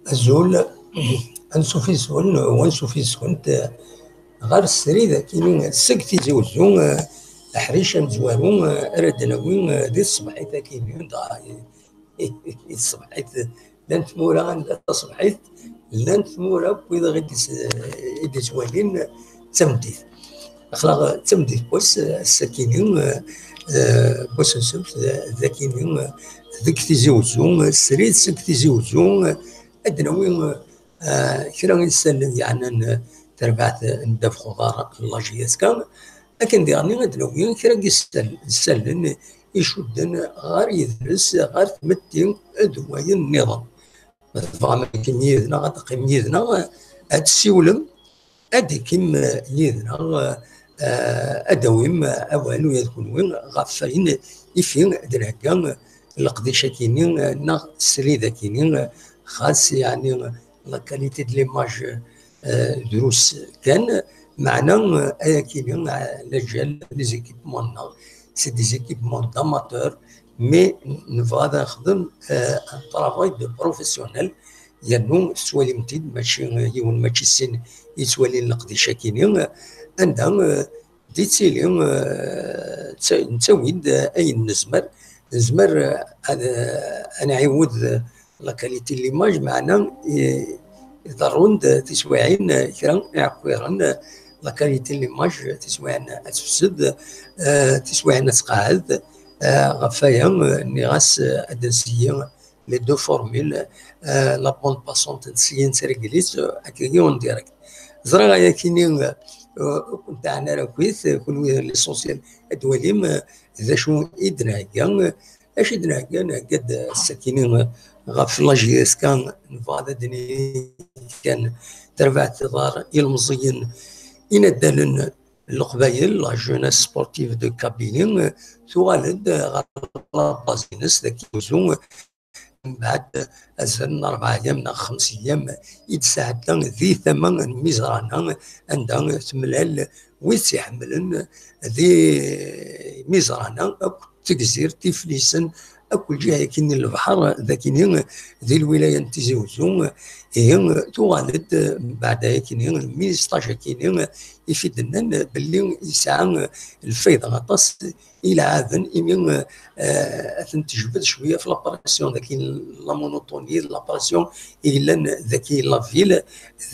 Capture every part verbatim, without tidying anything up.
Azul, ansuf yes-wen, u ansuf yes-kent, eh, ɣer srid akini seg Tizi Uzzu, eh, aḥric amezwaru, eh, ara d-nawi, eh, di tṣebḥit akini, da, i, i, i tṣebḥit, llant tmura anda taṣebḥit, llant tmura wid i d-, i d-yettwalin d tameddit. Aql-aɣ d tameddit n wass, ass-akini, eh, eh, n wass n ssebt, d, d akini, eh, deg Tizi Uzzu, eh, srid seg Tizi Uzzu, eh, ad d-nawi, eh, kra n yisallen yeɛnan, eh, tarbaɛt n ddabex uḍar n la J S K. Akken diɣen ad d-nawi kra n yisal-, yisallen icudden ɣer yidles, ɣer tmetti d wayen nniḍen. Ma tebɣam ad teqqim yid-neɣ, ad teqqim yid-neɣ, ad tessiwlem, ad d-teqqim yid-neɣ, eh, ad d-tawim awal ula d kenwi ɣef wayen ifi d-nhegga leqdic-akini neɣ srid-akini, xas yeɛni la qualité de l'image, eh, drus kan, meɛna, eh, ayakini, eh, la gel, les équipements-nneɣ, c'est des équipements d'amateurs, mais nebɣa ad nexdem, eh, un travail de professionnel, yernu tettwalim-t-id, mačči, eh, yiwen mačči sin yettwalin leqdic-akini, eh, anda, eh, d-ittili, eh, tta-, nettawi-d, eh, ayen nezmer. Nezmer, eh, ad, eh, ad nɛiwed, eh, la qualité de l'image, meɛna, eh, iḍerrun-d tiswiɛin, eh, kra iɛekkiren, eh, la qualité de l'image, tiswiɛin ad tefsed, eh, tiswiɛin ad tqeɛɛed, eh, ɣef waya, eh, nniɣ-as, eh, ad d-nseyyi les deux formules, eh, la bande passante nseyyi nettreggel-itt, eh, akkagi en direct. Ẓriɣ ayakini, eh, ur kent-ɛni ara akit, eh, kunwi l'essentiel ad twalim, eh, d acu i d-nhegga, eh, acu i d-nhegga, nhegga-d, eh, ass-akini, eh, ɣef la J S K, nebɣa ad d-nini kan tarbaɛt iḍar ilmeẓyen inaddalen n Leqbayel, la jeunesse sportive de Kabylie, eh, tuɣal-d, eh, ɣer la base-ines deg Tizi Uzzu, eh, mbeɛd azal n rebɛa ayyam neɣ xems ayyam i d-tesɛedda di tama n Mizrana, anda temlal wid tt-iḥemmlen d Mizrana akk Tegzirt, Iflisen, akk lǧiha-yakini n lebḥer, d akini di lwilaya n Tizi Uzzu. Ihi tuɣal-d mbeɛd ayakini, mi stage-akini, i f-id-nnan belli yesɛa lfayda aṭas i ileɛɛaben, imi, eh, ad ten-tejbed cwiya f la pression daki, la monotonie, la pression i yellan daki la ville,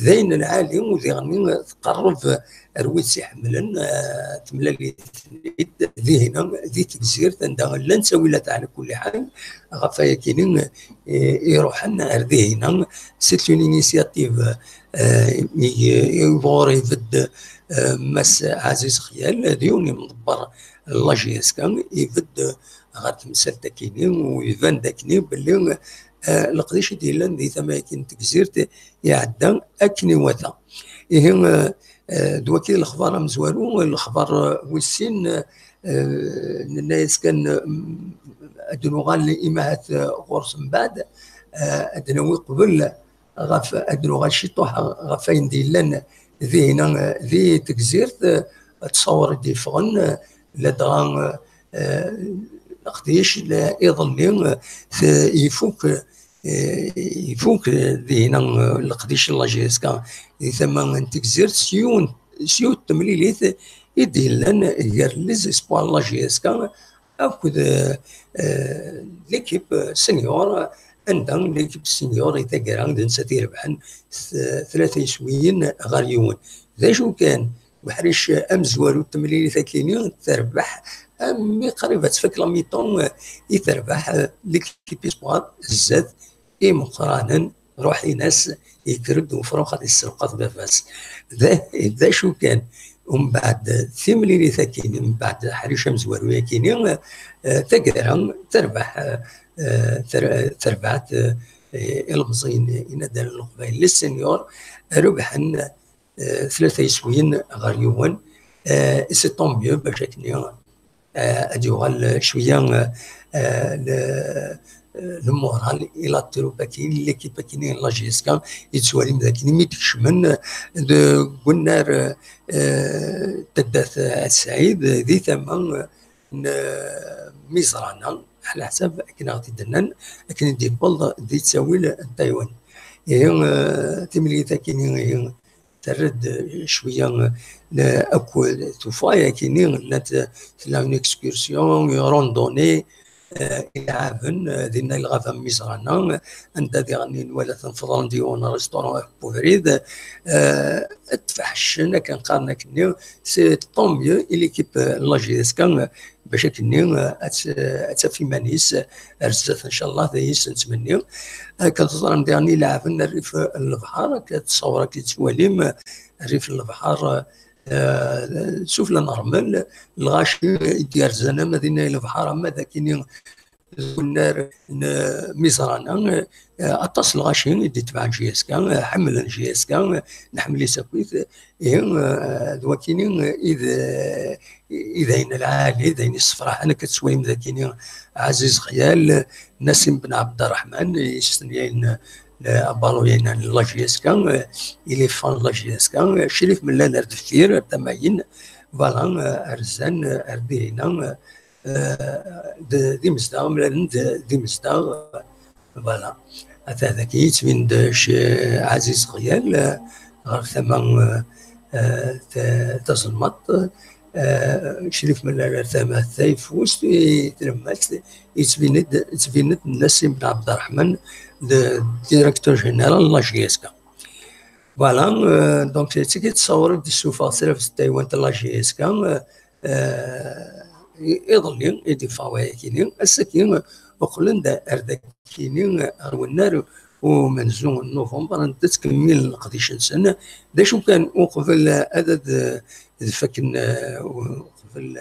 d ayen lɛali, u diɣenni tqerreb ar wid tt-iḥemmlen, eh, temlal-iten-id dihina, di Tegzirt, anda llan ttawilat ɛla kulli ḥal, ɣef wayakini, eh, iruḥen ar dihina. C'est une initiative, eh, i, i ɣur ibedd, eh, Mass Ɛaziz Xyal, d yiwen imḍebber n la J S K, ibedd ɣer temsalt akini, u iban d akini belli, eh, leqdic i d-yellan di tama-agi n Tegzirt iɛedda akken iwata. Ihi, eh, eh, d waki lexbar amezwaru, lexbar, eh, wis sin, eh, nenna-yas kan, mm, ad nuɣal imahat, eh, ɣur-s mbeɛd, eh, ad nawi qbel ɣef, ad nuɣal ciṭuḥ ɣef wayen d-yellan dihina, eh, di Tegzirt, eh, ttṣawer i d-yeffɣen, eh, ladɣa, eh, eh, leqdic, la, iḍelli, eh, t-, ifuk, eh, ifuk, eh, dihina, eh, leqdic n la J S K di tama n Tegzirt s yiwen, s yiwet temlilit i d-yellan gar les espoirs n la J S K akked, eh, eh, l'équipe senior, anda l'équipe senior i taggara d nettat i irebḥen s-, tlata iswiyen ɣer yiwen. D acu kan, uḥric amezwaru n temlilit akini terbeḥ, armi qrib ad tfak la mi-temps, i terbeḥ, eh, l'équipe espoir zdat imeqqranen, ruḥ-ines yekker-d ufrux ad yesselqeḍ baba-s. D, d acu kan, umbeɛd timlilit akini, umbeɛd aḥric amezwaru akini, eh, taggara terbeḥ, eh, ter-, terbeɛt, eh, ilemẓiyen inaddalen n Leqbayel, les seniors, rebḥen, eh, tlata iswiyen ɣer yiwen. Eh, c'est tant mieux, bac akken, eh, ad yuɣal cwiya, eh, eh, le, le moral i la troupe akini, l'équipe akini n la J S K, i tettwalim d akini mi d-kecmen deg unnar, eh, taddart At Sɛid di tama n, eh, Mizrana, ɛla ḥsab akken aɣ-t-id-nnan, akken i d-yewweḍ di ttawil n Taywan. Ihi, eh, timlilit akini, ihi, terra-d cwiya, eh, akk tuffɣa akini, llant, tella une excursion, une randonnée, eh, ileɛɛaben, eh, dinna i lɣaba n Mizrana, anda diɣen i nwala-ten feḍren di yiwen restaurant akk ubrid, eh, ad tfeḥcen, akken qqaren akkenni, c'est tant mieux i l'équipe n la J S K, bac akkenni, eh, ad t-, ad taf iman-is, eh, ar zdat, ncallah, d ayen i s-nettmenni. Akken teẓram diɣen ileɛɛben rrif n lebḥer, akka ttṣawur, akka tettwalim, rrif n lebḥer, eh, sufella n rrmel, lɣaci i d-yerzan ama dinna i lebḥer, ama d akini deg unnar n Mizrana, eh, aṭas n lɣaci i d-itebɛen J S K, eh, ḥemmlen J S K, eh, nḥemmel-itt akkit. Ihi, eh, d wakini i d, i d ayen lɛali, d ayen yessefraḥen, akka tettwalim d akini Ɛaziz Xyal, Nassim Ben Ɛebderreḥman, yestenyayen, eh, abalu-yan n la J S K, eh, il est fan n la J S K, eh, Crif Mellal ar deffir, ar tama-yin, voilà, eh, ar zzan, eh, ar dihina, eh, eh, d, d imezdaɣ, mlalen d, d imezdaɣ, eh, voilà. Ata daki yettbin-d Ɛaziz Xyal, eh, ɣer tama, eh, eh, ta-, tazelmaḍt, eh, Crif Mellal ar tama tayeffust, i tlemmast, yettbin-d, yettbin-d Nassim Ben Ɛebderreḥman, d directeur général n la J S K. Voilà, euh, donc, d tigi i d-tessawreḍ d-ssufeɣ s rrif n taywant n la J S K, euh, euh, iḍelli i d-iffeɣ wayakini, ass-agi uqlen-d ar dakini ɣer wennar umenzu n Nuvember, anda ttkemmilen leqdic-nsen. D acu kan, uqbel ad, ad, ad fakken, euh, uqbel,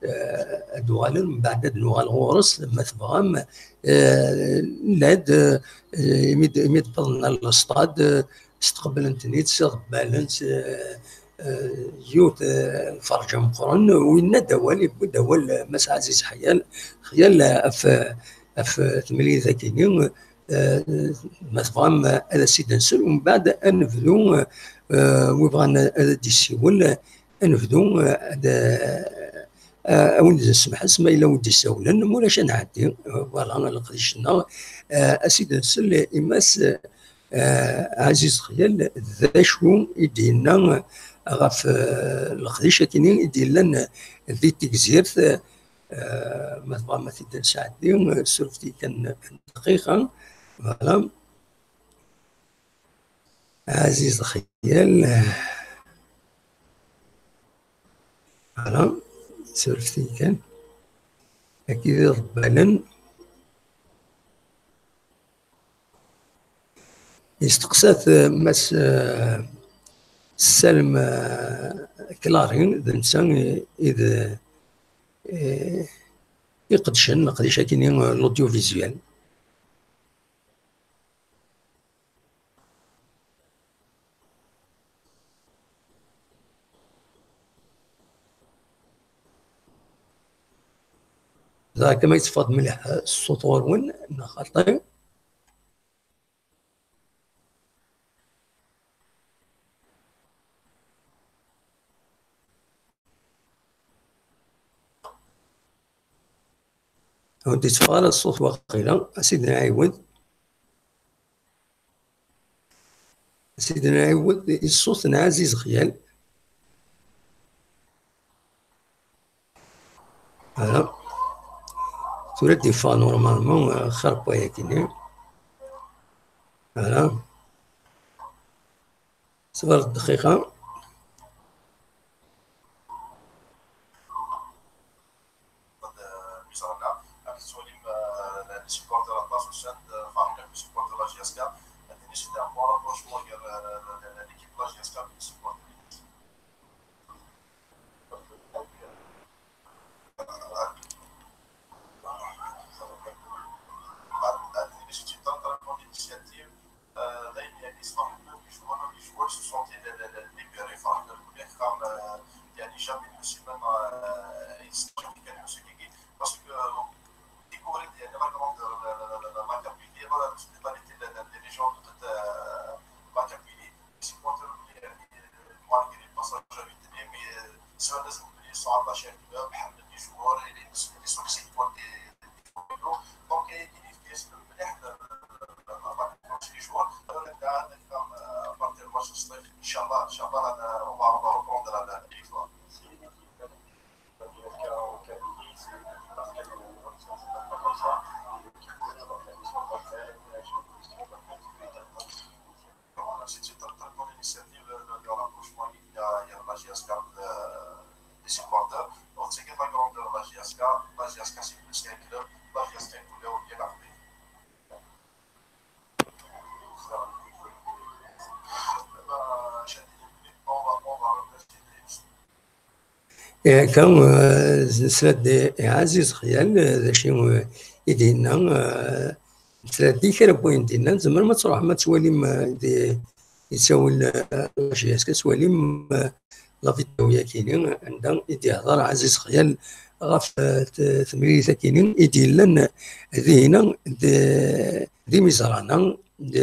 euh, ad uɣalen, mbeɛd ad nuɣal ɣur-s, ma tebɣam, euh, nella-d, euh, imi d-, imi d-wwḍen ar lestad, euh, steqblen-ten-id s iḍebbalen, s, eh, eh, yiwet, eh, lferǧ ameqqren, u yenna-d awal, yewwi-d awal, eh, Mass Ɛaziz Xyal, Xyal, eh, ɣef, eh, ɣef temlilit-agi-nni, eh, ma tebɣam ad as-id-nsel, umbeɛd ad nebdu, eh, wi bɣan ad d-yessiwel, ad nebdu, eh, ad, eh, a wen-d-nsemḥes ma yella wi d-issawlen, ma ulac ad nɛeddi, eh, voilà, leqdic-nneɣ, eh, ad as-id-nsel i Mass, eh, Ɛziz Xyal, d acu i d-yenna ɣef, eh, leqdic-agi-nni i d-yellan di Tegzirt, eh, ma tebɣam ad t-id-nesɛeddi, eh, surfet-iyi kan dqiqa. Voilà. Ɛziz Xyal. Voilà. Surfet-iyi kan. Akked iḍebbalen. Yesteqsa-t, eh, Mass, eh, Salem, eh, Clary, d netta i, i d, eh, iqeddcen leqdic-agi-nni, eh, l'audiovisuel. Ẓriɣ kan ma yetteffeɣ-d mliḥ ṣṣut ɣur-wen, neɣ xaṭi. Ur d-yetteffeɣ ara ṣṣut waqila, a sidi nɛiwed. A sidi nɛiwed i ṣṣut n Ɛziz Xyal. Voilà. Tura d-yeffeɣ normalement, eh, xir n wayagi-nni. Voilà. Ṣber dqiqa. Mise en œuvre. Ad tettwalim, euh, les supporters aṭas usan-d, euh, ferḥen akk les supporters la J S K. Ad d-nini c'est un bon rapprochement gar, euh, l'équipe la J S K et les supporters. Ad d-nini c'est une très, très bonne initiative. Euh, d ayen yeɛni yessefraḥen akk, les joueurs, les joueurs se sont libérés, ferḥen akk mliḥ, xaṭer, euh, yeɛni jamais une semaine, euh, ay yesserḥ kan usellig-agi, parce que, euh, découvrir yeɛni la grandeur, la, la, la, la, la Kabylie, la, l'hospitalité, la, la, des gens de toute, euh, la Kabylie, les supporters, yeɛni, malgré le passage à vide, mais, euh, sont attachés à club, ḥemmlen les joueurs, et les, les, les soutiennent pour des Donc, il est question de les joueurs, à partir de match, إن شاء الله, إن شاء الله, on va, on va reprendre la, la victoire. C'est une très, très bonne initiative, le, le rapprochement, il y a, il y a la J S K, euh, les supporters. Donc, c'est que la grandeur de la J S K, la J S K, c'est plus qu'un club, la J S K, c'est une couleur, bien appelée. Akka, eh, nesla-d i Ɛziz Xyal, eh, d acu, eh, i d-yenna, eh, nesla-d i kra n wayen d-yenna, tzemrem ad tṛuḥem ad twalim, eh, di, yettawel, eh, la J S K, ad twalim, eh, la vidéo-yagi-nni, anda i d-yehḍer Ɛziz Xyal ɣef, eh, t-, temlilit-agi-nni i d-yellan dihin d, d imiẓran-a, d,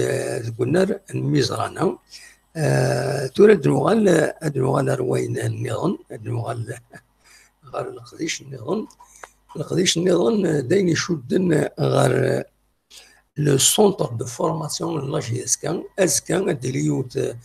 deg unnar n imiẓran-a. Eh, tura ad nuɣal, ad nuɣal ar wayen nniḍen, ad nuɣal ɣer leqdic nniḍen. Leqdic nniḍen, eh, d ayen icudden ɣer le centre de formation n la J S K. Azekka ad d-tili yiwet, eh,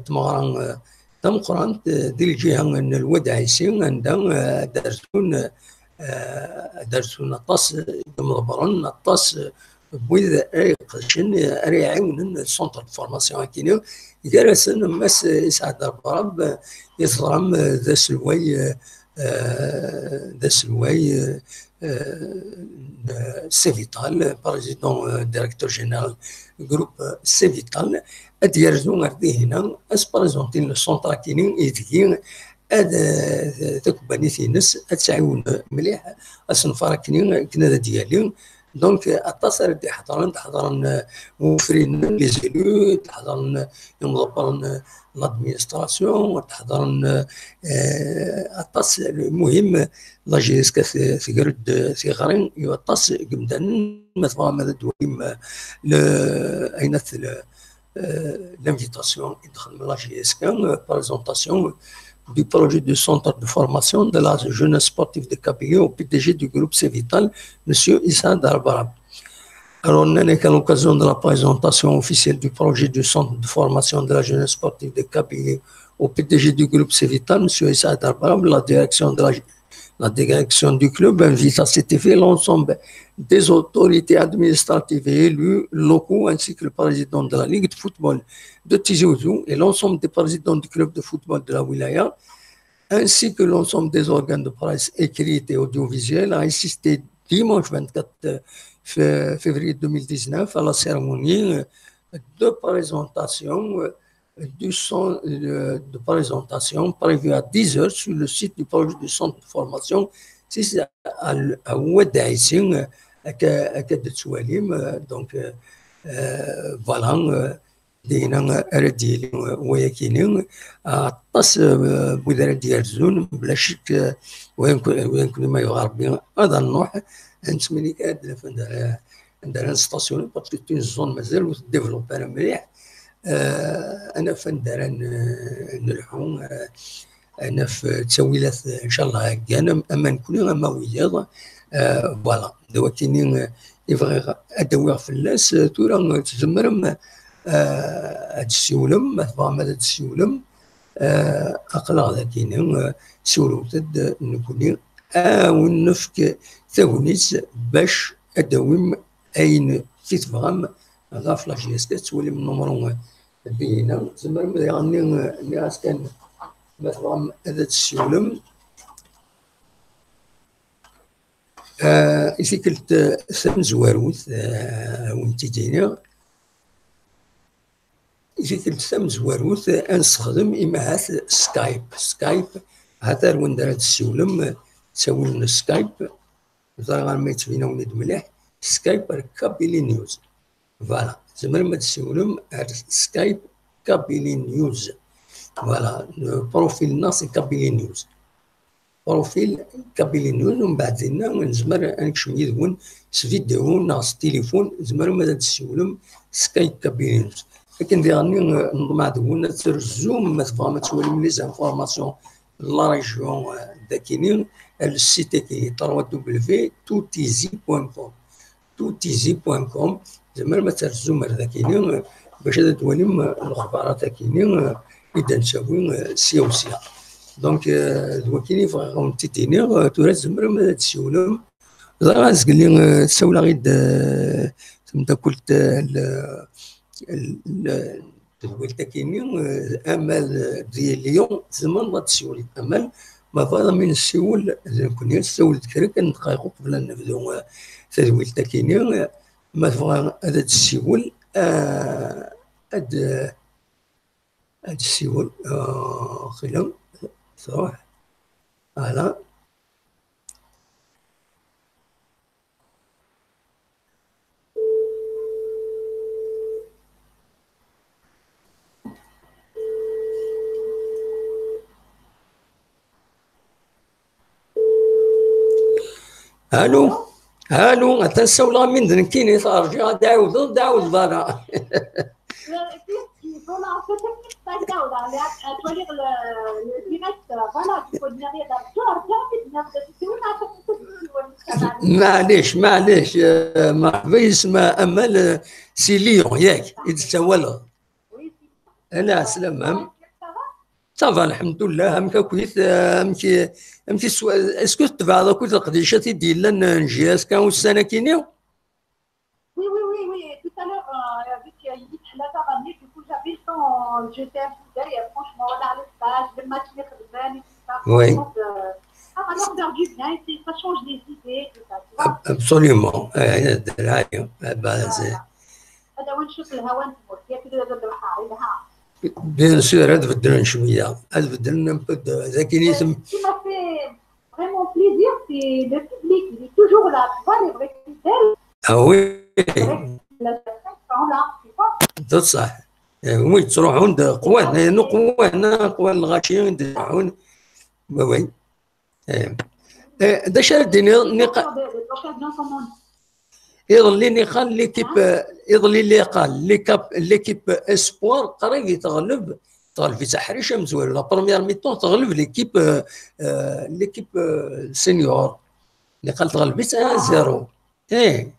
tmeɣra, eh, tameqqrant, eh, di lǧiha n Lwad Ɛisi, anda, eh, ad d-rsun, eh, ad d-rsun aṭas n yimḍebbren, aṭas, eh, n wid ara iqedcen, eh, ara iɛiwnen centre de formation akini. Gar-asen Mass Isɛad Abrab, eh, i teẓram, eh, d aselway, eh, eh, d aselway, eh, eh, Cevital, président, eh, directeur général groupe, eh, Cevital, ad d-yerzu ar dihina, ad s-présentin le centre akini ideg ad, eh, takebbanit-ines ad tɛiwen mliḥ asenfar akini akken ad d-yali, Donc, aṭas ara d-iḥeḍren, d-ḥeḍren, euh, wufrin, les élus, d-ḥeḍren, euh, imḍebbren, euh, l'administration, d-ḥeḍren, euh, aṭas, المهم, la J S K t-, tger-d tiɣri i waṭas n yimdanen, ma tebɣam ad d-twalim, euh, le, ayen at le, euh, l'invitation i d-texdem la J S K, euh, présentation du projet du centre de formation de la jeunesse sportive de Kabylie au P D G du groupe Cevital, monsieur Issa Darbarab. Alors, on est à l'occasion de la présentation officielle du projet du centre de formation de la jeunesse sportive de Kabylie au P D G du groupe Cevital, monsieur Issa Darbarab, la direction de la, la direction du club invite à cet effet l'ensemble des autorités administratives et élus locaux, ainsi que le président de la Ligue de football de Tizi Ouzou et l'ensemble des présidents du club de football de la Wilaya, ainsi que l'ensemble des organes de presse écrite et audiovisuelle, à assister dimanche vingt-quatre février deux mille dix-neuf à la cérémonie, euh, de présentation, euh, du son, euh, de présentation prévue à dix heures sur le site du projet du centre de formation, c'est à, à Oued Aïssin, euh, que, que de Tsoualim, euh, donc, euh, euh, voilà, euh, dinna ara d-yili wayakini, aṭas, euh, n wid ara d-yerzun, bla ccek, euh, wayen ku-, wayen kunni ma yebɣa Rebbi, ad nruḥ, ad nettmini kan ad naf anda ara, anda ara nestasyuni, parce que c'est une zone mazal ur tdéveloppe ara mliḥ, euh, ad naf anda ara n-, nelḥu, euh, ad naf, euh, ttawilat, euh, ncallah, heggan, am-, ama nekni, ama wiyaḍ, euh, voilà. D wakini, euh, i bɣiɣ ad d-awiɣ fell-as, euh, tura, euh, tzemrem, euh, ad d-ssiwlem, ma tebɣam ad d-ssiwlem, euh, aql-aɣ dakini, euh, siwlemt-d, euh, nekni, ad wen-nefk tagnit bac ad d-tawim ayen i tebɣam ɣef la J S K, ad twalim numru, euh, dinna. Tzemrem daɣen, euh, nniɣ-as kan, ma tebɣam ad d-ssiwlem. Ah, i tikkelt, ah, tamezwarut, ah, ad wen-tt-id-iniɣ. I tikkelt tamezwarut, ah, ad nessexdem imahat Skype. Skype, hat ar wanda ara d-tessiwlem, ah, ttawil n Skype. Ẓriɣ arma yettbin-awen-id mliḥ. Skype ar Kabylie News. Voilà. Tzemrem ad tessiwlem ar Skype Kabylie News. Voilà. Le profil-nneɣ, c'est Kabylie News. Profil Kabylie News, umbeɛd dinna nezmer ad nekcem yid-wen s vidéo neɣ s tilifun, tzemrem ad d-tessiwlem Skype Kabylie News. Akken diɣen, eh, neḍmeɛ deg-wen ad trezzum, ma tebɣam ad twalim les informations de la région, eh, dakini, ar le site-agi, trois W toutizi point com. Toutizi point com, tzemrem ad trezzum ar dakini, eh, bac ad twalim, eh, lexbarat akini, eh, i d-nettawi, eh, sya u sya. Donc, eh, d wakini bɣiɣ ad wen-t-id-iniɣ, eh, tura tzemrem ad d-tessiwlem. Ẓriɣ azgelli, eh, tessawel-aɣ-id, eh, temdakkelt, eh, l-, l-, l-, tedwilt akini, eh, Amal, eh, di Lyon, tzemreḍ ad tessiwleḍ Amal, ma tebɣiḍ ad nessiwel d nekni, ad tessiwleḍ kra kan n ddqayeq uqbel ad nebdu, eh, tadwilt akini, eh, ma tebɣa ad d-tessiwel, eh, ad, ad d-tessiwel, eh, xila, truḥ, voilà. Allô? Allô, atan ssawleɣ am win d nekkini, rǧiɣ ad d-ɛiwdeḍ, d-ɛiwdeḍ ara. Voilà, peut-être qu'il faut la, peut-être pas ça, on a, on a, on a le, le direct, euh, voilà, du coup, نرجع، نرجع، نرجع، نرجع. Maɛlic, maɛlic, euh, مرحبا, يسمى أمل, euh, c'est Lyon, ياك, إذا تسولغ. Oui, c'est ça. أنا عسلامة. Ça va, الحمد لله, amek akk-it, euh, amek, amek, est-ce que tebɛeḍ akk leqdicat i d-yellan n J S K ussan-akini? Oui, oui, oui, oui. Tout à l'heure, euh, avec, euh, Yves Hlata Rami, du coup, j'avais le temps, euh, j'étais un peu derrière. Franchement, on a le stage, le match, les rebelles, et tout ça. Oui. Franchement, euh, ça m'a leur faire du bien, et puis ça change les idées, tout ça, tu vois. Ab-, absolument. Eh, eh, ben, c'est هذا وين نشوف الهوا نتموت، يا كده هذا البحر، الهوا. Bien sûr, ad beddlen cwiya. Ad beddlen un peu de, d akken i tem- Ce qui m'a fait vraiment plaisir, c'est le public, il est toujours là, tu vois, les vrais fidèles. Ah oui. D ṣṣeḥ. Eh, wi yettruḥun d qwan, eh, nu qwan, ah, qwan lɣaci i d-iruḥun. Oui, oui. Eh, eh, d acu ara d-tiniḍ? Niqa-, iḍelli niqal l'équipe, eh, iḍelli niqal l'équipe, l'équipe espoir qrib i teɣleb, teɣleb-itt aḥric amezwaru. La première mi-temps teɣleb l'équipe, eh, eh, l'équipe, eh, senior. Niqal teɣleb-itt un zéro. Eh.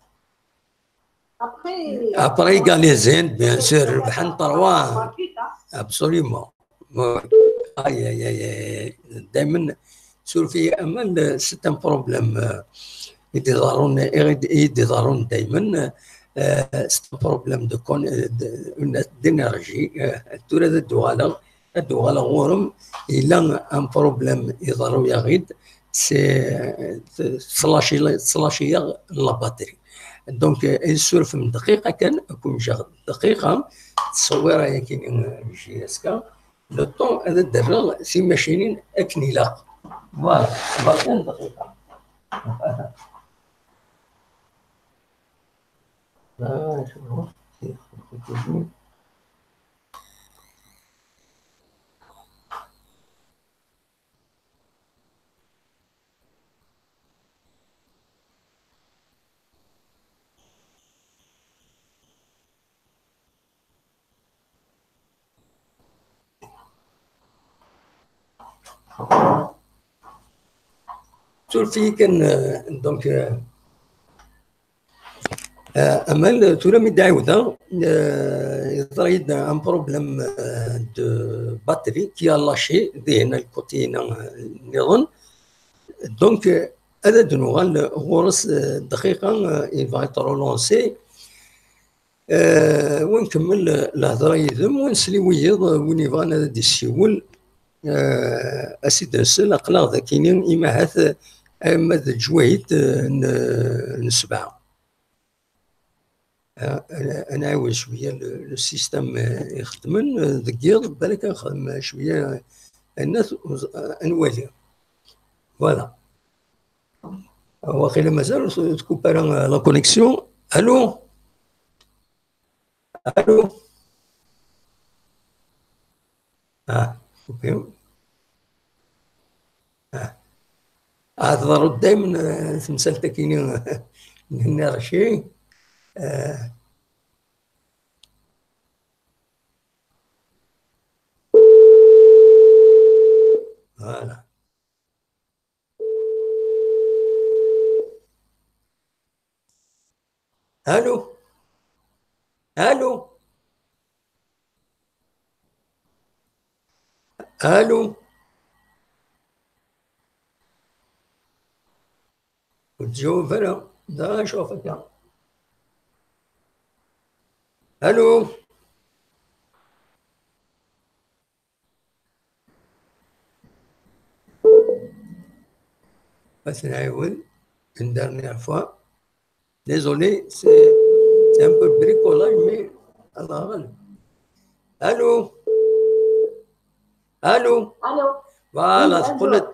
Après, après, égalisé, bien sûr, rebḥen trois. Absolument. Oui. Aïe, aïe, aïe, aïe. Daymen, surfi Amal, c'est un problème, euh, i d-iḍerrun, i d-iḍerrun daymen, euh, c'est un problème de con-, de, une, d'énergie, euh, tura ad d-uɣaleɣ, ad d-uɣaleɣ ɣur-m, yella un problème iḍerru-yaɣ-id, c'est, euh, tettlaci-, tettlaci-yaɣ la batterie. Donc, euh, ad surfem dqiqa kan, ad ken-ǧǧeɣ dqiqa, ttṣewwireɣ ayagi, euh, J S K, le temps ad d-rreɣ timacinin akken ilaq. Voilà, berkan dqiqa. Ah, je vois. Suref-iyi kan, euh, donc, euh, Euh, Amal, tura mi d-ɛiwdeɣ, euh, yeḍra-yi-d un problème, euh, de batterie qui a lâché, dihin lkuṭi-ina, euh, nniḍen. Donc, euh, ad d-nuɣal ɣur-s, euh, dqiqa, euh, il va être relancé. Euh, wa nkemmel lehḍra yid-m, wa nsel i wiyiḍ, euh, win yebɣan ad d-issiwel, euh, ad s-id-nsel, aql-aɣ dakini, imahat, euh, ama d lǧwayed, euh, n, n sebɛa. Ah, ad, ad nɛiwed cwiya le, le système, eh, ixeddmen, eh, deg yiḍ, balak ad nexdem cwiya, eh, ad nat-, eh, ad nwali. Voilà. Waqila mazal ur t-, ur tkupp ara, eh, la connexion. Allô? Allô? Ah, ok. Ah. Ah, tḍerru daymen, eh, temsalt-agi n, n Rci. Eh, voilà. Allô? Allô? Allô? Ur tettjawab ara. Da acu ɣef akka? Allô? Ad t-nɛiwed une dernière fois. Désolé, c'est, c'est un peu bricolage, mais Allah ghalib. Allô? Allô? Allô? Voilà, oui, teqqel-d.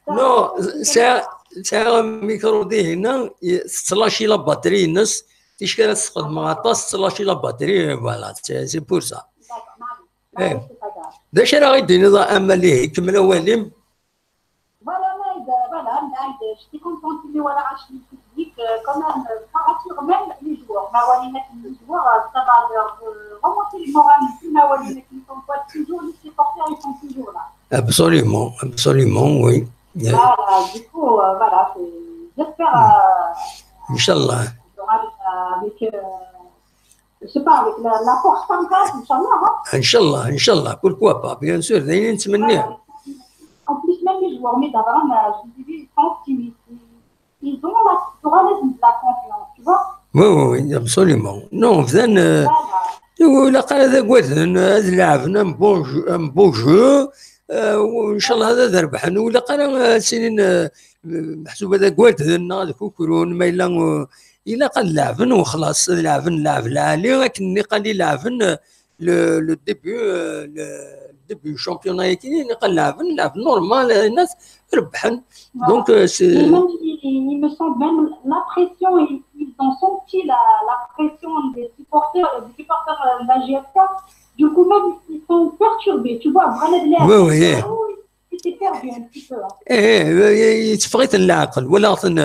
Non, c'est un, c'est un micro dihin, i-, tettlaci la batterie-ines, ticki ara tesxedmeɣ aṭas, tettlaci la batterie, voilà, c'est, c'est pour ça. D'accord, Marie. Eh. D acu ara ɣ-d-tiniḍ a Amal, ihi, kemmel awal-im? Voilà, Maïd, euh, voilà, Maïd, je suis contente que voilà, je suis public, euh, quand même, euh, ça rassure même les joueurs. Ma wali les joueurs, euh, ça va leur, euh, remonter le moral, ma wali qui sont quoi, toujours, les supporters, ils sont toujours là. Absolument, absolument, oui. Voilà, du coup, euh, voilà, c'est, j'espère, euh, Inch'Allah. Avec, euh, je sais pas, avec la, la force comme ça, Inch'Allah, hein. Inch'Allah, Inch'Allah, pourquoi pas, bien sûr, d ayen i nettmenni. Voilà. En plus, même les joueurs, mais d'abord, euh, je dis, ils sont optimistes. Ils, ils ont la, tu vois, la, la confiance, tu vois. Oui, oui, oui, absolument. Non, bdan, euh, voilà. Ur ilaq ara ad agaden, ad leɛben un bon jeu, un beau jeu, euh, u ncallah ad, ad rebḥen. Ur ilaq ara, euh, ad sinin, euh, meḥsub ad agaden neɣ ad kukrun, ma yella, euh, ilaq ad leɛben u xlaṣ, ad leɛben lɛeb lɛali, akken nniqal i leɛben, euh, le, le début, euh, le début championnat-agi, nniqal leɛben, leɛben normal, euh, nas rebḥen. Voilà. Donc, euh, c'est... Et même, il, il me semble même la pression, il, ils ont senti la, la pression des supporters, des supporters euh, de la J S K. Du coup, même, ils sont perturbés. Tu vois, vraiment, de l'air. Oui, oui. Ils étaient perdus un petit peu. Hein. Eh, yetteffeɣ-iten leɛqel, walaɣ-ten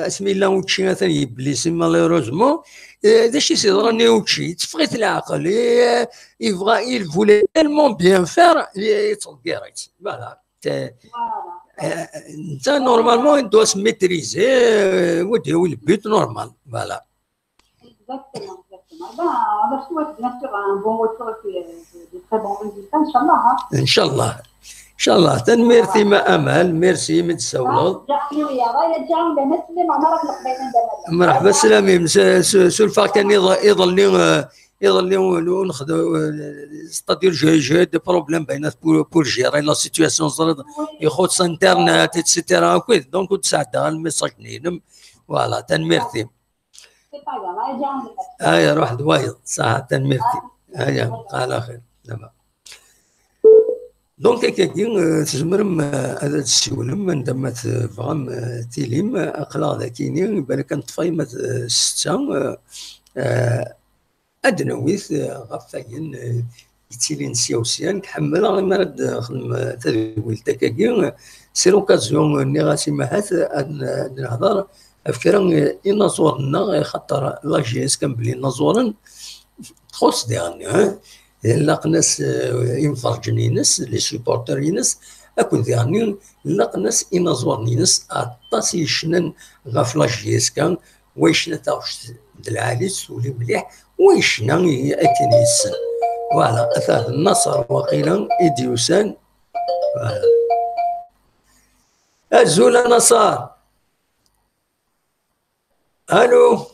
asmi yella učči atan yeblis, malheureusement. Eh, d acu i s-yeḍran i učči? Yetteffeɣ-it leɛqel. Eh, yebɣa, il voulait tellement bien faire, yettḍeggir-itt. Voilà. Netta, normalement, il doit se maîtriser, euh, ou dire, oui, le but normal. Voilà. Exactement, exactement. Ben, on leur souhaite bien sûr un bon retour et puis euh, de, de très bons résultats, Inch'Allah. Hein. Inch'Allah. Inch'Allah. Tanemmirt-im a Amal, merci imi d-tsawleḍ. Merḥba slamim, sulfeɣ kan iḍ- iḍelli, euh, iḍelli ur nexd- euh, c'est-à-dire j'ai j'ai des problèmes بينات pour pour gérer la situation, ẓriḍ, ixuṣṣ internet, et cetera. Akk donc ur d-sɛeddaɣ ara lmessage-nni-inem. Voilà, tanemmirt-im. C'est pas grave, allez, viens, on est parti. Aya, ruḥ d wayeḍ. Ṣaḥa, tanemmirt-im. Aya, ala xir. Daba. Donc, akkagi, euh, tzemrem euh, ad d-tessiwlem anda ma tebɣam euh, tilim. Aql-aɣ dakini, balak ad neṭṭef ay ma d euh, ssetta. Euh, euh, ad d-nawi-t euh, ɣef wayen euh, yettilin sya u sya. Nekk ḥemmleɣ imi ara d-nexdem euh, tadwilt akkagi. C'est l'occasion, euh, nniɣ-as i Mahat, euh, ad n- ad nehder ɣef kra euh, inaẓuren-nneɣ, axaṭer la J S K mebla inaẓuren, txuṣṣ diɣen, hein? Laqen-as euh, imferǧen-ines, les supporters-ines, akked diɣen laqen-as inaẓuren-ines, aṭas i yecnan ɣef la J S K, wa yecna taɣect d lɛali, s tuli mliḥ, wa yecna i- akken yessen. Voilà, ata d Naṣer waqila i d-yusan. Voilà. Azul a Naṣer. Allô.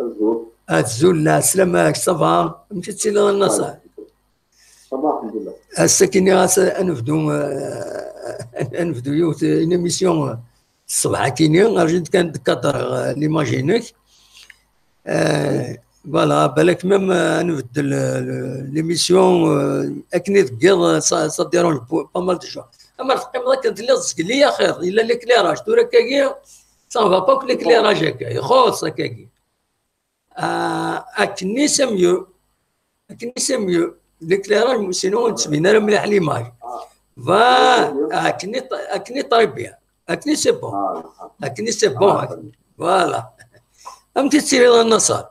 Azul. Azul, lɛeslama-k, ça va? Amek i tettiliḍ a Naṣer? Ça va, alhamdulillah. Ass-agi nniɣ-as ad nebdu euh, ad nebdu yiwet une émission euh, ṣṣbeḥ-agi-nni, rǧiɣ kan ad d-kadreɣ euh, l'image-inek. Euh, voilà, balak même euh, ad nbeddel euh, le- l'émission euh, akken i tgiḍ, euh, ça, ça dérange pas- pas mal de gens. Amer teqqimeḍ akken telliḍ zgel-iyi axir, yella l'éclairage, tura akkagi ça va pas que l'éclairage akka, ixuṣṣ akkagi. Ah, akken-nni c'est mieux. Akken-nni c'est mieux. L'éclairage, sinon ur d-tettbin ara mliḥ l'image. Va, akken-nni akken-nni très bien. Akken-nni c'est bon. Akken-nni c'est bon. Voilà. Amek i tettiliḍ a Naṣer?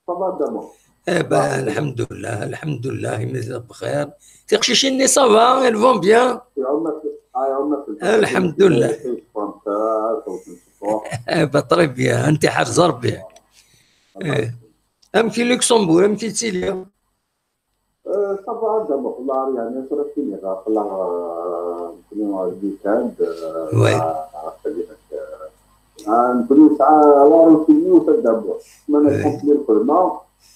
Ça va, Damo. Eh ben, alhamdoulilah, alhamdoulilah, imi tella bxir. Tiqcicin-nni, ça va, elles vont bien? Iɛumm-asen, ah, iɛumm-asen. Alhamdoulilah. Eh ben, très bien, ad tent-iḥrez Rebbi. Eh. Amek i Luxembourg, amek i tettili? Euh, ça va, Damo, xla, yani, tura kini, xla, euh, kini, weekend, euh, Oui. Ah, ah, nekkni nesɛa la routine yiwet a Damo. Ma nkompli lxedma,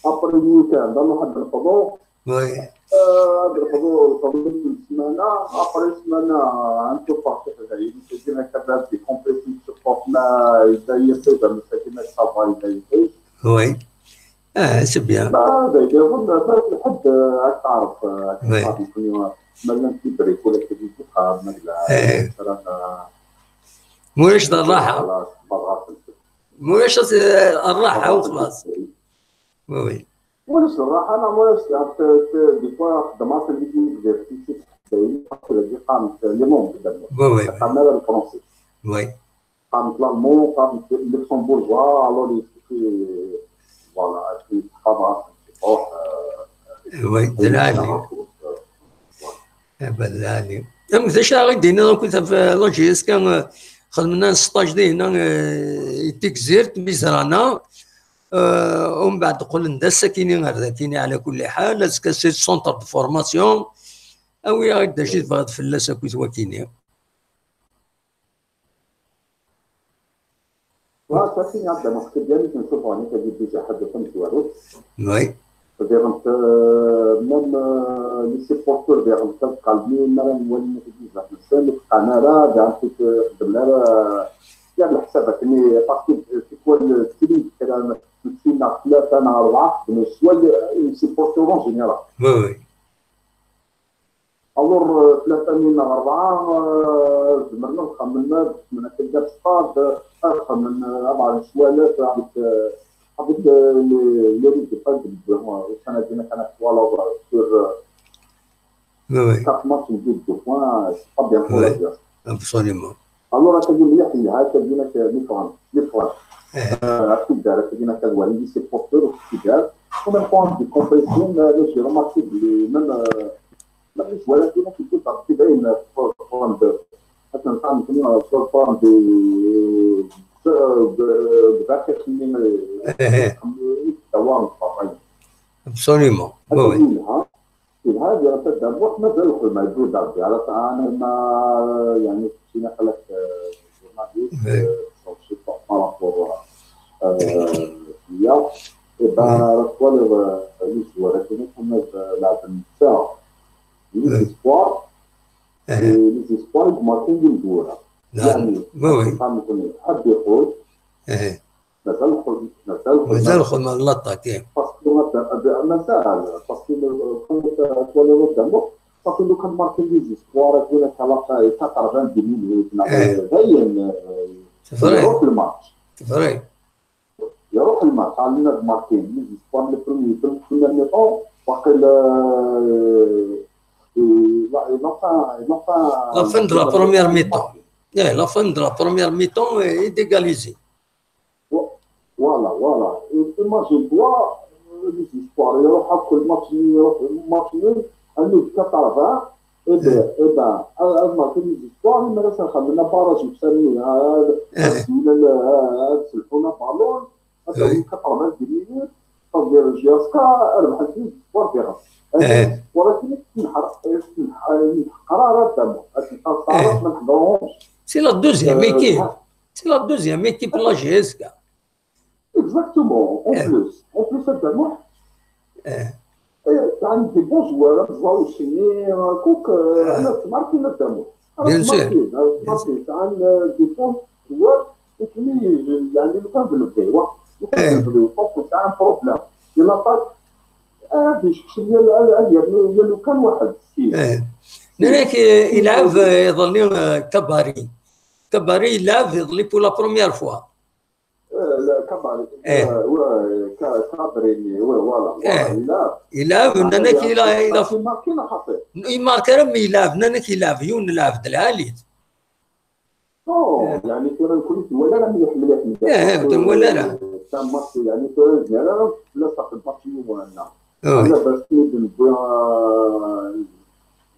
après le weekend, nruḥ ad nqḍu. Oui. Euh, ad nqḍu, nqḍu ssmana, après ssmana, ncufa kif dayen. C'est-à-dire, nekk ad décompresser, ncufa ma yella yiṭij, ama c'est-à-dire, ça va, yella yiṭij. Oui. Ah, c'est bien. Bah, d'ailleurs, on a fait le حد, euh, à Tarf, euh, à Oui. Tarf, nekkni, ma llant les briques, ولا كذي، ما لا، إيه. ثلاثة، Mulac d rraḥa. خلاص، برا. Mulac الراحة وخلاص. Oui, oui. Ulac lraḥa, neɣ ulac, des fois, xeddmeɣ-t di l'université, parce que la vie قامت, les mondes, Oui, oui, oui. قام le français. Oui. قامت l'allemand, قامت le luxembourgeois, alors les, voilà, et puis, ça va, c'est bon, euh, Oui, d lɛali. euh, Aba d lɛali. Amek d acu ara ɣ-d-tiniḍ akked ɣef la J S K, eh, xedmen un stage dinna, eh, i Tigzirt, Mizrana, eh, umbeɛd qqlen-d ass-akini ar dakini ɛla kulli ḥal, azekka c'est centre de formation, awi-aɣ-d d acu i tebɣiḍ fell-as akked wakini. Wa, ça, c'est bien, donc, c'est bien, c'est une souffrance, c'est déjà حد يكون في الوقت. Oui. Diɣen, euh, même, euh, les supporters, diɣen, ttqelliben mi ara nwali nekk di zdat-nsen, ur ttqan ara, diɣen, ur xeddmen ara, euh, yal leḥsab akken, parce que, euh, c'est quoi le tri, kra n snat neɣ tlata neɣ rebɛa, xeddmen swal, euh, les supporters en général. Oui, oui. Alors, euh, ثلاثة من أربعة، آه، زمرنا وخممنا، زمرنا كذا بسطاد، آه، خممنا، آه، بعض الشوالات، بعض، آه، بعض، آه، les, les résultats de, euh, وصلنا دينا كان trois sur, euh, Oui, oui. quatre matchs, deux, deux points, c'est pas bien pour la Oui. Grèce. Absolument. Alors, هكا مليح ليها، هكا دينا كان les fans، les fans. Eh, آه، هكا دار، هكا دينا كان والي، les supporters، وكي دار. ومن point de compétition، آه، j'ai remarqué بلي même، آه، même les joueurs كيما كيكون تعرف كي باين في forme de، حتى نقول لكم، آه، في forme de، آه، ب-، بذاك اللي eh, دوام طبعا. absolument. Oui, oui. هذه هذه راه تدبر مازال كل ما يدور دار ديالك. انا ما يعني كنا قال لك، آه، journaliste، Oui. آه، je sais pas par rapport، آه، هي. اي بان راه شوالي، آه، les joueurs كنا كنا لاعب النساء، les espoirs، Eh, les espoirs ماركين ديال الدوره. نعم. Oui, oui. فهمتني؟ حاب يقول Eh, مازال خل-، مازال خل-، مازال خدمة l'attaque. باسكو مازال، باسكو كنت تولي قدامه، باسكو لو كان ماركين les espoirs، يكون كلاقا يتقربان بمين، إيه. باين، C'est vrai. يروح الماتش. C'est vrai. يروح الماتش، على الناس ماركين les espoirs، لو بروميي، في البروميير ميطون، واقيلا، آه، لا فان، لا فان، La fin de la première mi-temps. Eh, la fin de la première mi-temps, eh, il égalise. Voilà, voilà. Imagine-toi, les espoirs, يروح كل ماتش، يروح ماتش نول، انه quatre-vingts، اي بان، اي بان، هاد ماتش les espoirs، ما راس نخمم لنا باراج مسمي، هاد الزوينه، هاد سلحونا بالون، هاد quatre-vingt-dix minutes، تدير جي اس كا، ربح les espoirs فيها. إيه. ولكن نحرق، نحرق، نحرق راه دابا. هاد القرارات ما نحضروهمش. C'est la deuxième Euh, équipe. C'est la deuxième équipe, la G S K. Exactement. En Eh. plus, en plus, هاد دابا Eh, عندي des bons joueurs، زاوشيني، كوك، آه، انا تماركي لا دامو. Bien sûr. تماركي، تماركي، عن des bons joueurs، وكمي، يعني، لو كان بلوكي، وا. لو كان إيه. بلوكي، كوك، تاع بروبليم. دي لاتاك، آه، باش شوية، لا، لا، لا، لو كان واحد، سي. Eh. نراك يلعب يظني كاباري. كاباري يلعب يظني pour la première fois. آه، لا، كاباري. إيه. آه، وا-، كا-، كابريني، وا-، voilà، voilà، إيه. لا. يلعب نراك يلعب ماركي ما خاطر. يمارك راه يلعب نراك يلعب يون لعب العالي. أوه، يعني كي نكون ولا راه مليح، مليح، مليح. إيه، إيه، ولا راه. تاع ماتش، يعني، كوريزني، أنا لا صافي ماتش يوم ولا. آه. أنا بس نبدا، آه،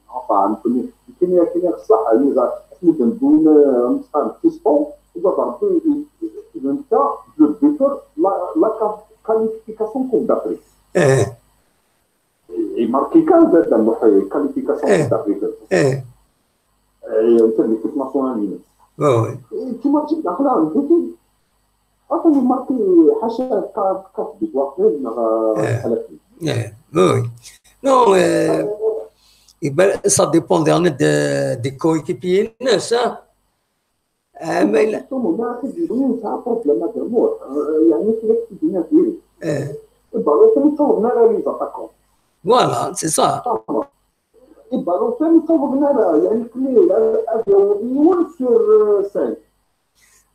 enfin، يمكن، يمكن، يمكن الصح، إذا نبدا ندوي، آه، نسخن في سبور، إذا ضربتي، إذا أنت، le buteur، la, la qualification Coupe d'Afrique. Eh, يماركي كان زاد المحي، qualification إيه. Coupe d'Afrique. eh, إيه، أنت اللي كنت ناسيوناليين. oui, oui. إيه، كيما تجي داخل عندك، أصلا يماركي حاشا كا-، كاس بيت واحد، آه، إيه. بحال هكا. Eh, oui, oui. Non, eh, يبان ça dépend يعني de, des coéquipiers الناس، ها؟ آه، ما إلا ثم ما كيديروا تاع بروبليم هذا الموت. آه، يعني كيفاش الدنيا ديالي. إيه. البالون ثاني تصور لنا راه لي زاتاكون. Voilà, c'est ça. البالون ثاني تصور لنا راه، يعني، كلي، آه، آه، يوم سور، آه، سانك.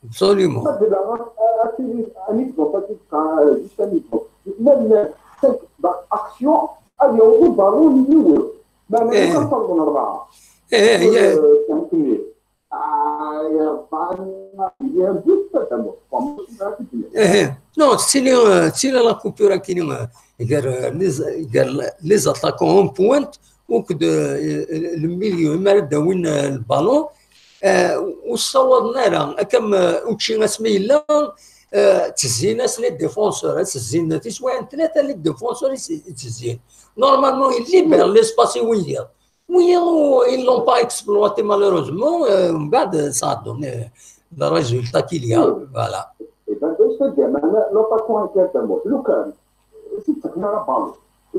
Absolument. ما بلا، آه، آه، أنيكدوت، هذيك تاع، آه، جوست أنيكدوت. لا، لا، سانك، با، أكسيون، هذا هو البالون اللي هو. ما أنا إيه. كنصور أربعة. إيه، إيه. آه، كان كلي. آه، يا ربي، يا بيت، تمام. إيه، non, c'est les, euh, c'est la, la coupure كاينين، euh, غير، euh, les, غير les attaquants en pointe، وكد، euh, le milieu، ما داوين، euh, البالون، آه، وصورنا راه كم، آه، اوتشي اسمي لا، آه، تزين اس les défenseurs، تزين تسوان ثلاثه les défenseurs تزين. Normalement il libère l'espace ويا ويا، ils l'ont pas exploité malheureusement، آه، من بعد ça a donné le résultat qu'il y a، voilà. إذا باش تدعم أنا لو باكون كان تموت. لو كان سيتك هنا بالون،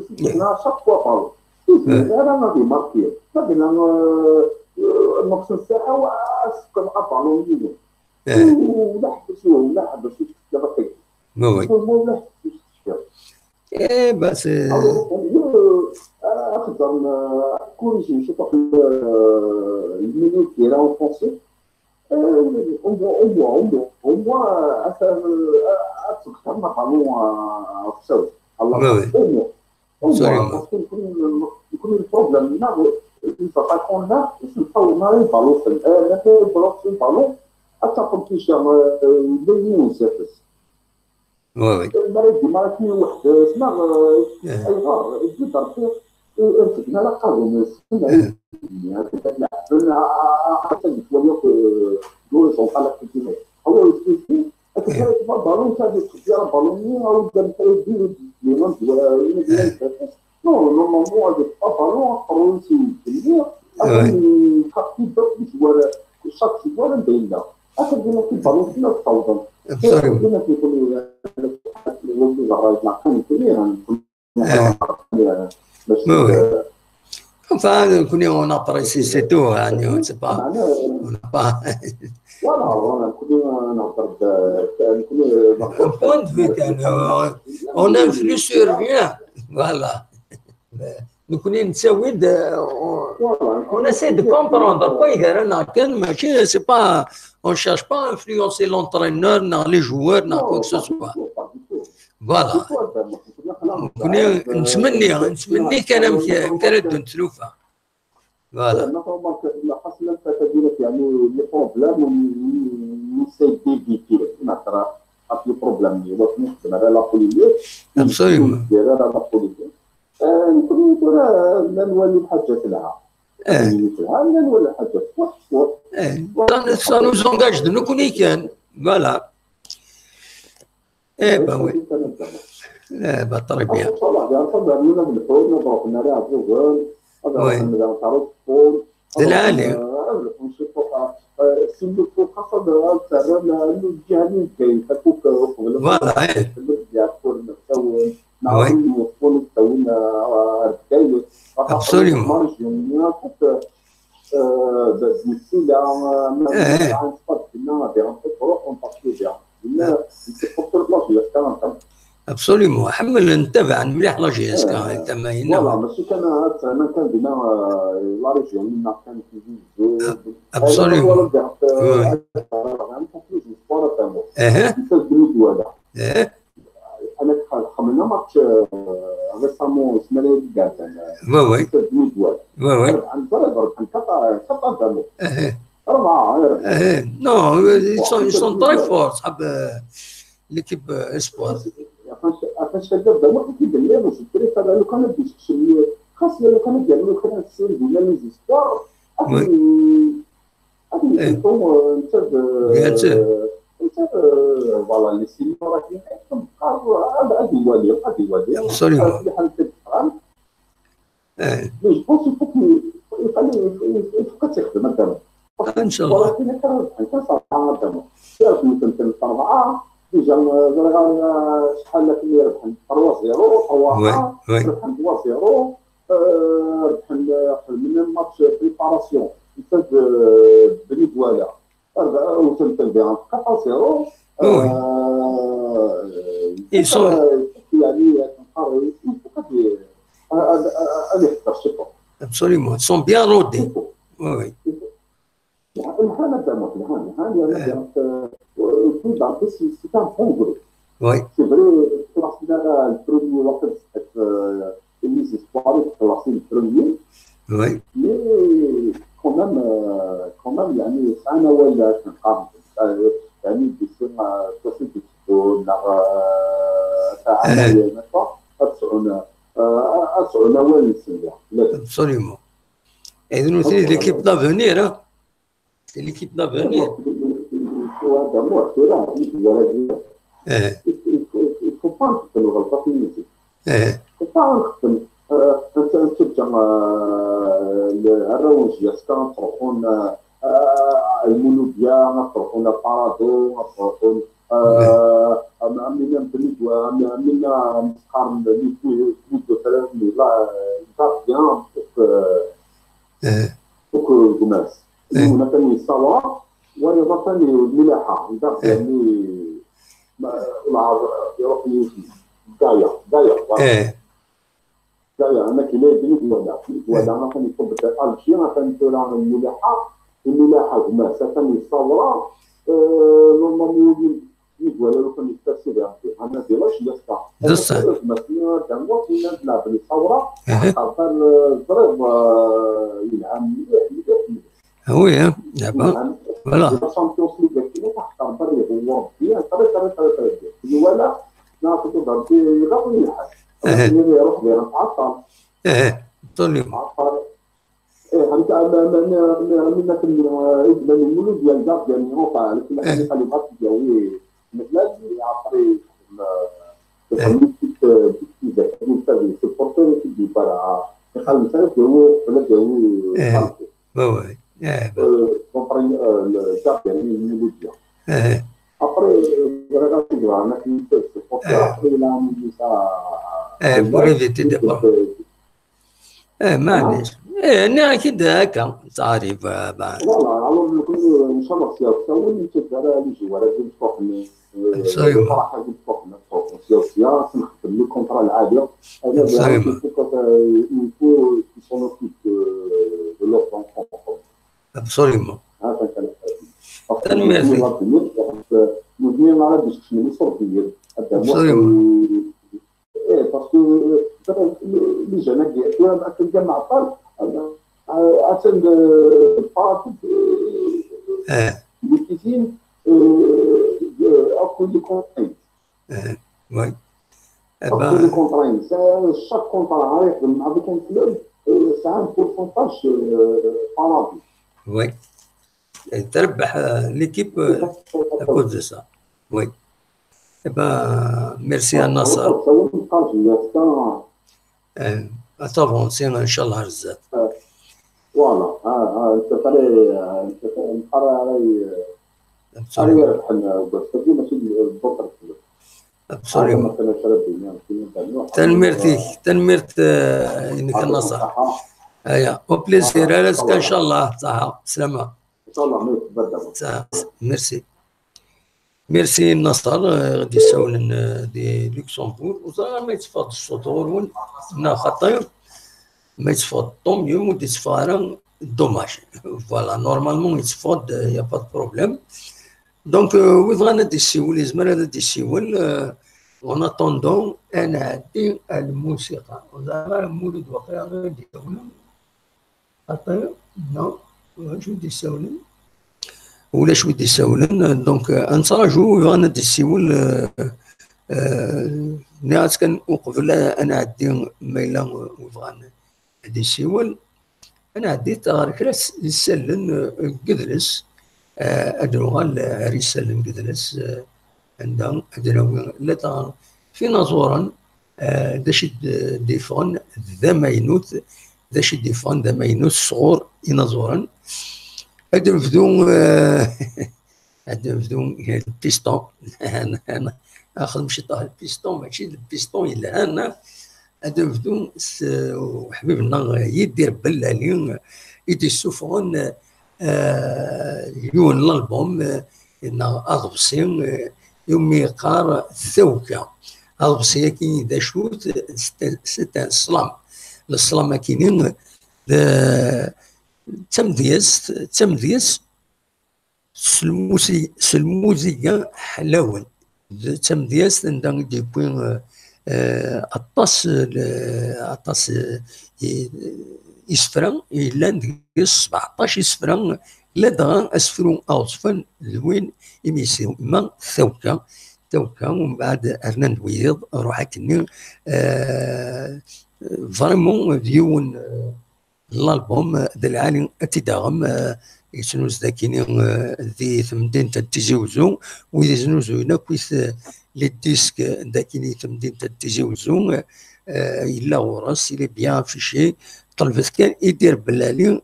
سيتك هنا شاك فوا بالون. أنا غادي ماركي، غادي نقص الساعة وأسكر بالون لينا. إيه. ولا حبسوه، ولا حبسوه، دابا كيف. Oui, oui. ولا حبسوه. Eh ben, c'est ألو، euh, axeddam, euh, corriger ciṭuḥ, euh, le milieu de terrain offensif. Euh, au moins, au moins, au moins, au moins, euh, euh, euh, ad tebqam ballon, euh, ɣef ssawet. Alors, oui, oui, au moins, au moins, absolument, parce que le, le, le problème, là, les attaquants, là, ils sont pas au moins ballon. Euh, même le ballon, c'est ballon, ad tafeḍ kicca, euh, yella yiwen zdat-s. Oui, oui. Mi ara yeddi, mi ara kem-iweḥd, neɣ, eh, ayɣer? Yeddi-d Ṛebbi, eh, ur tebni ara qqaren, eh, sin ɛid-nni, akka leɛben, a, a, a, atan yettwali akk, eh, d horizontal, akka dima. Awa, yessusem, akka ara yekfa balun, kan yettebbi balun-nni, awa, yedda, yeddi, yeddi, yeddi, yeddi, yeddi, yeddi, yeddi, yeddi, Non, normalement, avec trois ballons, aqerruy-is yeddi, atan yeqqar-d akk joueur, chaque joueur anda yella. Atan dima kul ballon-nni ad t-tawḍen. Absolument. Dima kul, eh, wagi ẓerray neɣ kan nekni, eh, mačči, oui, oui, eh, enfin, nekni, on apprécie, c'est tout, hein, c'est pas, on n'a pas. Voilà, voilà, nekni, eh, nehder-d, eh, nekni, eh, point de vue kan, euh, on influe sur rien. Voilà. Nekni nettawi-d, euh, on, on essaie de comprendre quoi, kan, mačči, c'est pas, on cherche pas à influencer l'entraîneur, non, les joueurs, non, quoi que ce soit. Voilà. Nekni nettmenni, nettmenni kan amek, amek ara ddunt tlufa. Voilà. Xas llan fat-agi, يعني, les problèmes, on, on essaie d'éviter, nehder ɣef les problèmes, ur nexdem ara la polémique. Absolument. Ur nexdem ara la polémique. Eh, nekni tura, eh, la nwali lḥaǧa telha. Eh. Nekni telha, la nwali lḥaǧa tfuḥ, tfuḥ. Eh, ça, ça nous engage de nekni kan. Voilà. Eh ben oui. Eh ben, très bien. Inchallah, ad ruḥen ar Iɛeẓẓugen, ad ruḥen ar Ṭerrufun, d lɛali. Ad ruḥen ciṭuḥ, eh, si lfuq, xas ad terrem, eh, lǧiha-nni n Bgayet, akk, eh, uqbel ad, voilà, eh, ad d-yeɛqur nefsawen, neɣ win yeṭṭfen ad d-awin, eh, ar Bgayet. Absolument. Marégion-nni akk, eh, d, d ssila, eh, ma, eh, nesɛa nesfad dinna, ad iɣen tafruḥ, on particulier. Dinna, c'est pour ça que la J S K, netta. Absolument. Ḥemmel, ntabaɛ mliḥ la J S K, eh, tama-ina. Voilà, mačči kan, eh, ma kan dinna, eh, la région, ma kan Tizi Wezzu. Absolument. Oui. Eh, eh. Ana xedmen match, euh, récemment, semaine dernière, euh, oui, oui. Stade Miguel. Oui, oui. Rebḥen, rebḥen quatre, quatre zéro. Eh, eh. Rebɛa, eh, rebḥen. Eh, eh. Non, euh, ils sont, ils sont très forts, صحاب, euh, l'équipe, euh, espoir. Atan, atan cagad d amuḥ i d-nniɣ, je préfère lukan ad d-yekcem, xas lukan ad d-yernu kra n sin dinna les espoirs, oui. Ad netta d, netta d, voilà, les seniors, ad, ad iwali, ad iwali. Absolument. Ad iḥal kan tefram. Mais je pense il faut que, il fallait, il faut, il faut que tu fasses, madame. Inchallah. Voilà, c'est le cas, c'est le cas, ça va, madame. C'est un peu comme ça, ça va. Déjà, euh, ẓriɣ, euh, شحال كنا ربحنا trois zéro, trois un, oui, oui. ربحنا trois zéro. آه، ربحنا، آه، من ماتش بريباراسيون، نتا د، آه، بني دوالة. أربعة، وصلت لديها quatre zéro. Oui, oui. آه، ils sont، آه، يعني، نقارن، آه، آه، آه، آه، يحضر، c'est bon. Absolument, ils sont bien rodés. Oui, oui. الحال هذا مهم، الحال هذا، آه، كل بعض، c'est، c'est un progrès. Oui. C'est vrai، خلصنا البروميي واقف، آه، les espoirs، خلصين البروميي. Oui. Mais quand même، آه، quand même، يعني، سعينا ولا كنقارن، آه، يعني، بيسير، آه، توصل بالسدود، لا، آه، تاع، آه، عملية، ما تسعون، آه، تسعون ولا نسميها. Absolument. Et nous aussi, l'équipe d'avenir, hein. C'est l'équipe d'avenir. هذا مو اعتراف، مش مراجعة. Il faut، il faut، il faut pas نخدم الغلطة في الناس. Il faut pas نخدم، آه، نت-، نتشجع، آه، ال-، الروج يا سكان، تروحون، آه، آه، المولودية، تروحون البارادو، تروحون، آه، أم-، أمينة بنيدو، أم-، أمينة مسقار، بنيدو، بنيدو، لا، لا، بيان، آه، إيه. دوك كوماس. إيه. هنا ثاني الصلاة، وهي ثاني الملاحة. إيه. يعني، ما، العرض يروح يجي. داير، داير، voilà. إيه. Aya, amek yella yedden i Dwala. Dwala atan iṣubb-d Alger, atan tura Lmulaḥa, Lmulaḥa gma-s atan yessaweḍ. Euh, normalement, Dwala lukan yefka Sidi Rebbi, ana di laj yefka. D ṣṣeḥ. Gma-s-nni Dernot, yella d laɛb n Ṣawra, Aha. Aqerbar, euh, ẓriɣ, euh, yelha mliḥ, mliḥ, mliḥ. Ah oui, hein. Ah ben, voilà. La Champions League, akkin, aqerbar iɣewwer bien, très, très, très, très bien. Dwala, neɣ tedda Rebbi, iɣab lḥal. Aha. Akken iruḥ diɣen tɛeṭṭel. Aha, absolument. Tɛeṭṭel. Eh, amek, am, am, am, am, am, akken, eh, i d-nnan Lmulud, il y a le gardien, enfin, le, le, le, le, le, et après, euh, c'est une petite, euh, petite fille, c'est une femme, c'est pour ça que je dis, voilà, c'est comme ça que vous, vous, vous, Eh, ouais, ouais. Eh, ben. Euh, comprenez, euh, le gardien, Lmulud. Eh. Après, euh, je regarde, c'est pour ça, Eh. Après, il a mis ça, Eh, pour éviter des problèmes. Eh, معليش. Eh, نحكي هكا، تعرف، آه، بعد. Voilà, alors, le coup, euh, إن شاء الله, c'est ça, oui, c'est ça, là, les joueurs, là, je crois que, euh, Absolument. بصراحة, je crois que, c'est ça, c'est ça, نخدم le contrat العادي. أنا, Absolument. Il faut que, euh, il faut qu'ils s'en occupent de, de leurs enfants. Absolument. هذا كان الحل. Parce que تنمية فيك. Nous, nous, nous, nous, nous, nous, nous, Absolument. Eh, parce que, euh, les, les jeunes, tura ma tga mɛeṭṭel, euh, atan, euh, partout, euh, Eh. Les cuisines, euh, euh, après les contraintes. Eh, oui. Eh après ben, les contraintes, ça, chaque contrat, hein, avec un club, euh, c'est un pourcentage, euh, par an. Oui. تربح، آه، l'équipe, آه، à cause de ça. Oui. Eh ben, merci à Nasser. آه، تافونسي إن شاء الله الزاد. Voilà. آه، آه، أنت فري، آه، أنت فري، نقرا علي، آه، Absolument. علي يربحنا، بس تجي ماشي البطل. Absolument. Tanemmirt-ik, tanemmirt, euh, inek a Nasser. Aya, au plaisir, ar azekka, إن شاء الله, ṣaḥa, slama. Ṣaḥa, merci. Merci, Nasser, euh, ɣ-d-isawlen, euh, di Luxembourg. Ur ẓriɣ ma yetteffeɣ-d ṣṣut ɣur-wen, neɣ xaṭi, ma yetteffeɣ-d, tant mieux, ma ur d-yetteffeɣ ara, dommage. Voilà, normalement, yetteffeɣ-d, euh, y a pas de problème. Donc, euh, wi bɣan ad d-issiwel, yezmer ad d-issiwel, euh, en attendant, ad nɛeddi ar lmusiqa. Ur ẓriɣ ara Mulud waqila ad d-issiwel. Xaṭi, non, ulac wi d-issawlen. Ulac wi d-issawlen, donc, euh, ad nettraǧu wi bɣan ad d-issiwel, euh, euh, nniɣ-as kan uqbel ad nɛeddi ma yella, euh, wi bɣan ad d-issiwel. Ad nɛeddi ɣer kra s-, isallen, euh, n yidles, euh, ad nuɣal, euh, ar isallen n yidles, euh, anda ad nawi ladɣa f inaẓuren, euh, d acu i d-, d-iffɣen d amaynut, d acu i d-iffɣen d amaynut sɣur inaẓuren. Ad nebdu, euh, Ad nebdu le piston. Axdem ciṭuḥ le piston, mačči d le piston yelhan. Ad nebdu s uḥbib-nneɣ Yidir Bellali, i d-issufɣen, euh, yiwen n l'album, euh, neɣ aḍebsi, euh, iwumi yeqqar Tawka. Aḍebsi-agi d acu-t? C'est un, c'est un slam. Leslam-agi d, d tamedyazt, d tamedyazt s lmusi-, s lmuziga ḥlawen. D tamedyazt anda i d-yewwi, euh, euh, aṭas, le-, aṭas, euh, i-, isefra, yellan deg-s sbeɛṭac isefra, ladɣa asefru aɣezfan d win imi yesma Tawka. Tawka, umbeɛd rnan-d wiyiḍ, ruḥ akkenni, euh, vraiment d yiwen, euh, l'album, euh, d lɛali ad t-id-taɣem, euh, yettnuz dakini, euh, di temdint n Tizi Uzzu, wid iznuzuyen akk-it, euh, les disques dakini temdint n Tizi Uzzu, euh, yella ɣur-s, il est bien affiché, ṭelbet kan Idir Bellali,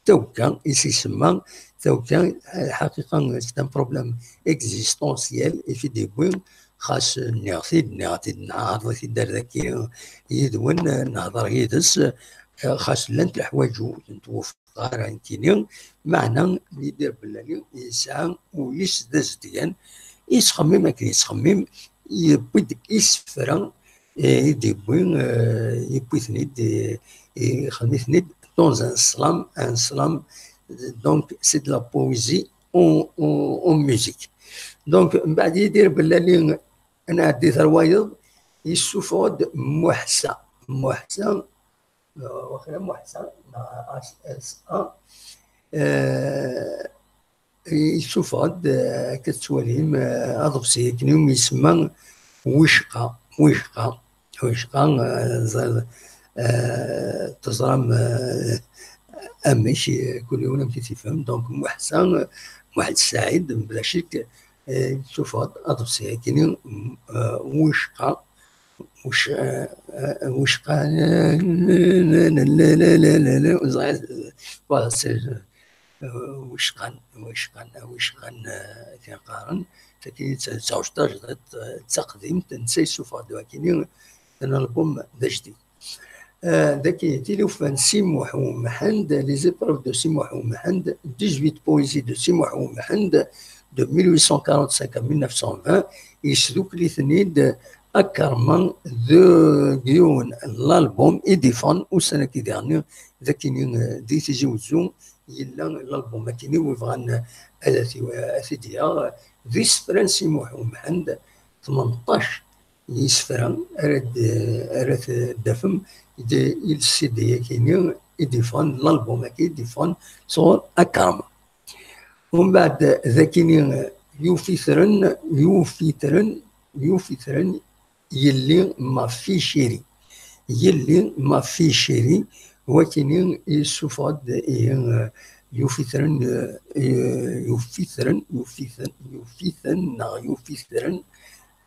Tawka, i s-isemma Tawka, lḥaqiqa, c'est un problème existentiel, i t-id-yewwi, xas nniɣ-t-id, nniɣ-t-id, nɛerḍ-it-id ar daki yid-wen, nehḍer yid-s, xas llant leḥwayeǧ ur tent-wufqeɣ ara nekkini, meɛna Yidir Bellali yesɛa ul-is d azedgan, yettxemmim akken yettxemmim, yewwi-d isefra, i d-yewwi, euh, yewwi-ten-id, i, ixdem-iten-id dans un slam, un slam, donc c'est de la poésie en, en, en musique. Donc, mbeɛd Yidir Bellali, ad nɛeddi ɣer wayeḍ, yessufeɣ-d Muḥsa, Muḥsa, euh, waqila Muḥsa, neɣ H S A, euh, yessufeɣ-d, euh, akka tettwalim, euh, aḍebsi akken umi isemma Wicqa, Wicqa, Wicqa, euh, ẓer-, euh, teẓram, euh, amek, euh, kul yiwen amek i t-ifhem. Donc, Muḥsa, euh, Muḥend Saɛid, mebla ccek, euh, yessufeɣ-d aḍebsi akken, euh, Wicqa, Wicqa, euh, Wicqa, voilà, c'est, euh, Wicqan, Wicqan, Wicqan, euh, akken qqaren, tagi d ta-, d taɣect tajdiṭ, euh, d taqdimt, netta yessufeɣ-d wakini un album d ajdid. Euh, dagi, tilufa n Si Muḥ Umḥend, les épreuves de Si Muḥ Umḥend, dix-huit poésies de Si Muḥ Umḥend, de mille huit cent quarante-cinq à mille neuf cent vingt, yesdukkel-iten-id akerma deg yiwen n l'album i d-iffɣen ussan-agi diɣen, d akini, euh, di Tizi Wezzu, yella l'album akini wi bɣan ad t-, ad t-id-yaɣ, d isefra n Si Muḥ Umḥend, tmenṭac yisefra ara d-, ara t-, d-tafem di, i le C D akini i d-iffɣen, l'album-agi i d-iffɣen sɣur Akerma. Umbeɛd d akini yufitren, yufitren, yufitren, Yelli ma fille chérie. Yelli ma fille chérie, wakini yessufeɣ-d, ihi, euh, yufitren, euh, yufitren, yufitren, yufiten, neɣ yufitren,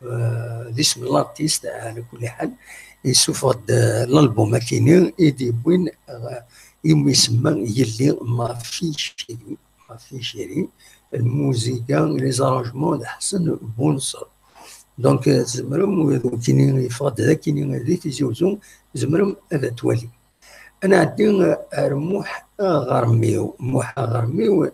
euh, d isem n l'artiste, ɛla kulli ḥal, yessufeɣ-d, euh, l'album akini i d-yewwin, euh, imi isemma Yelli ma fille chérie. Ma fille chérie, lmuzika, les arrangements d Ḥsen Bunṣer. Donc, euh, tzemrem, wid wakini yeffeɣ-d d akini di Tizi Wezzu, tzemrem ad t-twalim. Ad nɛeddi, euh, ar Muḥ Aɣermiw. Muḥ Aɣermiw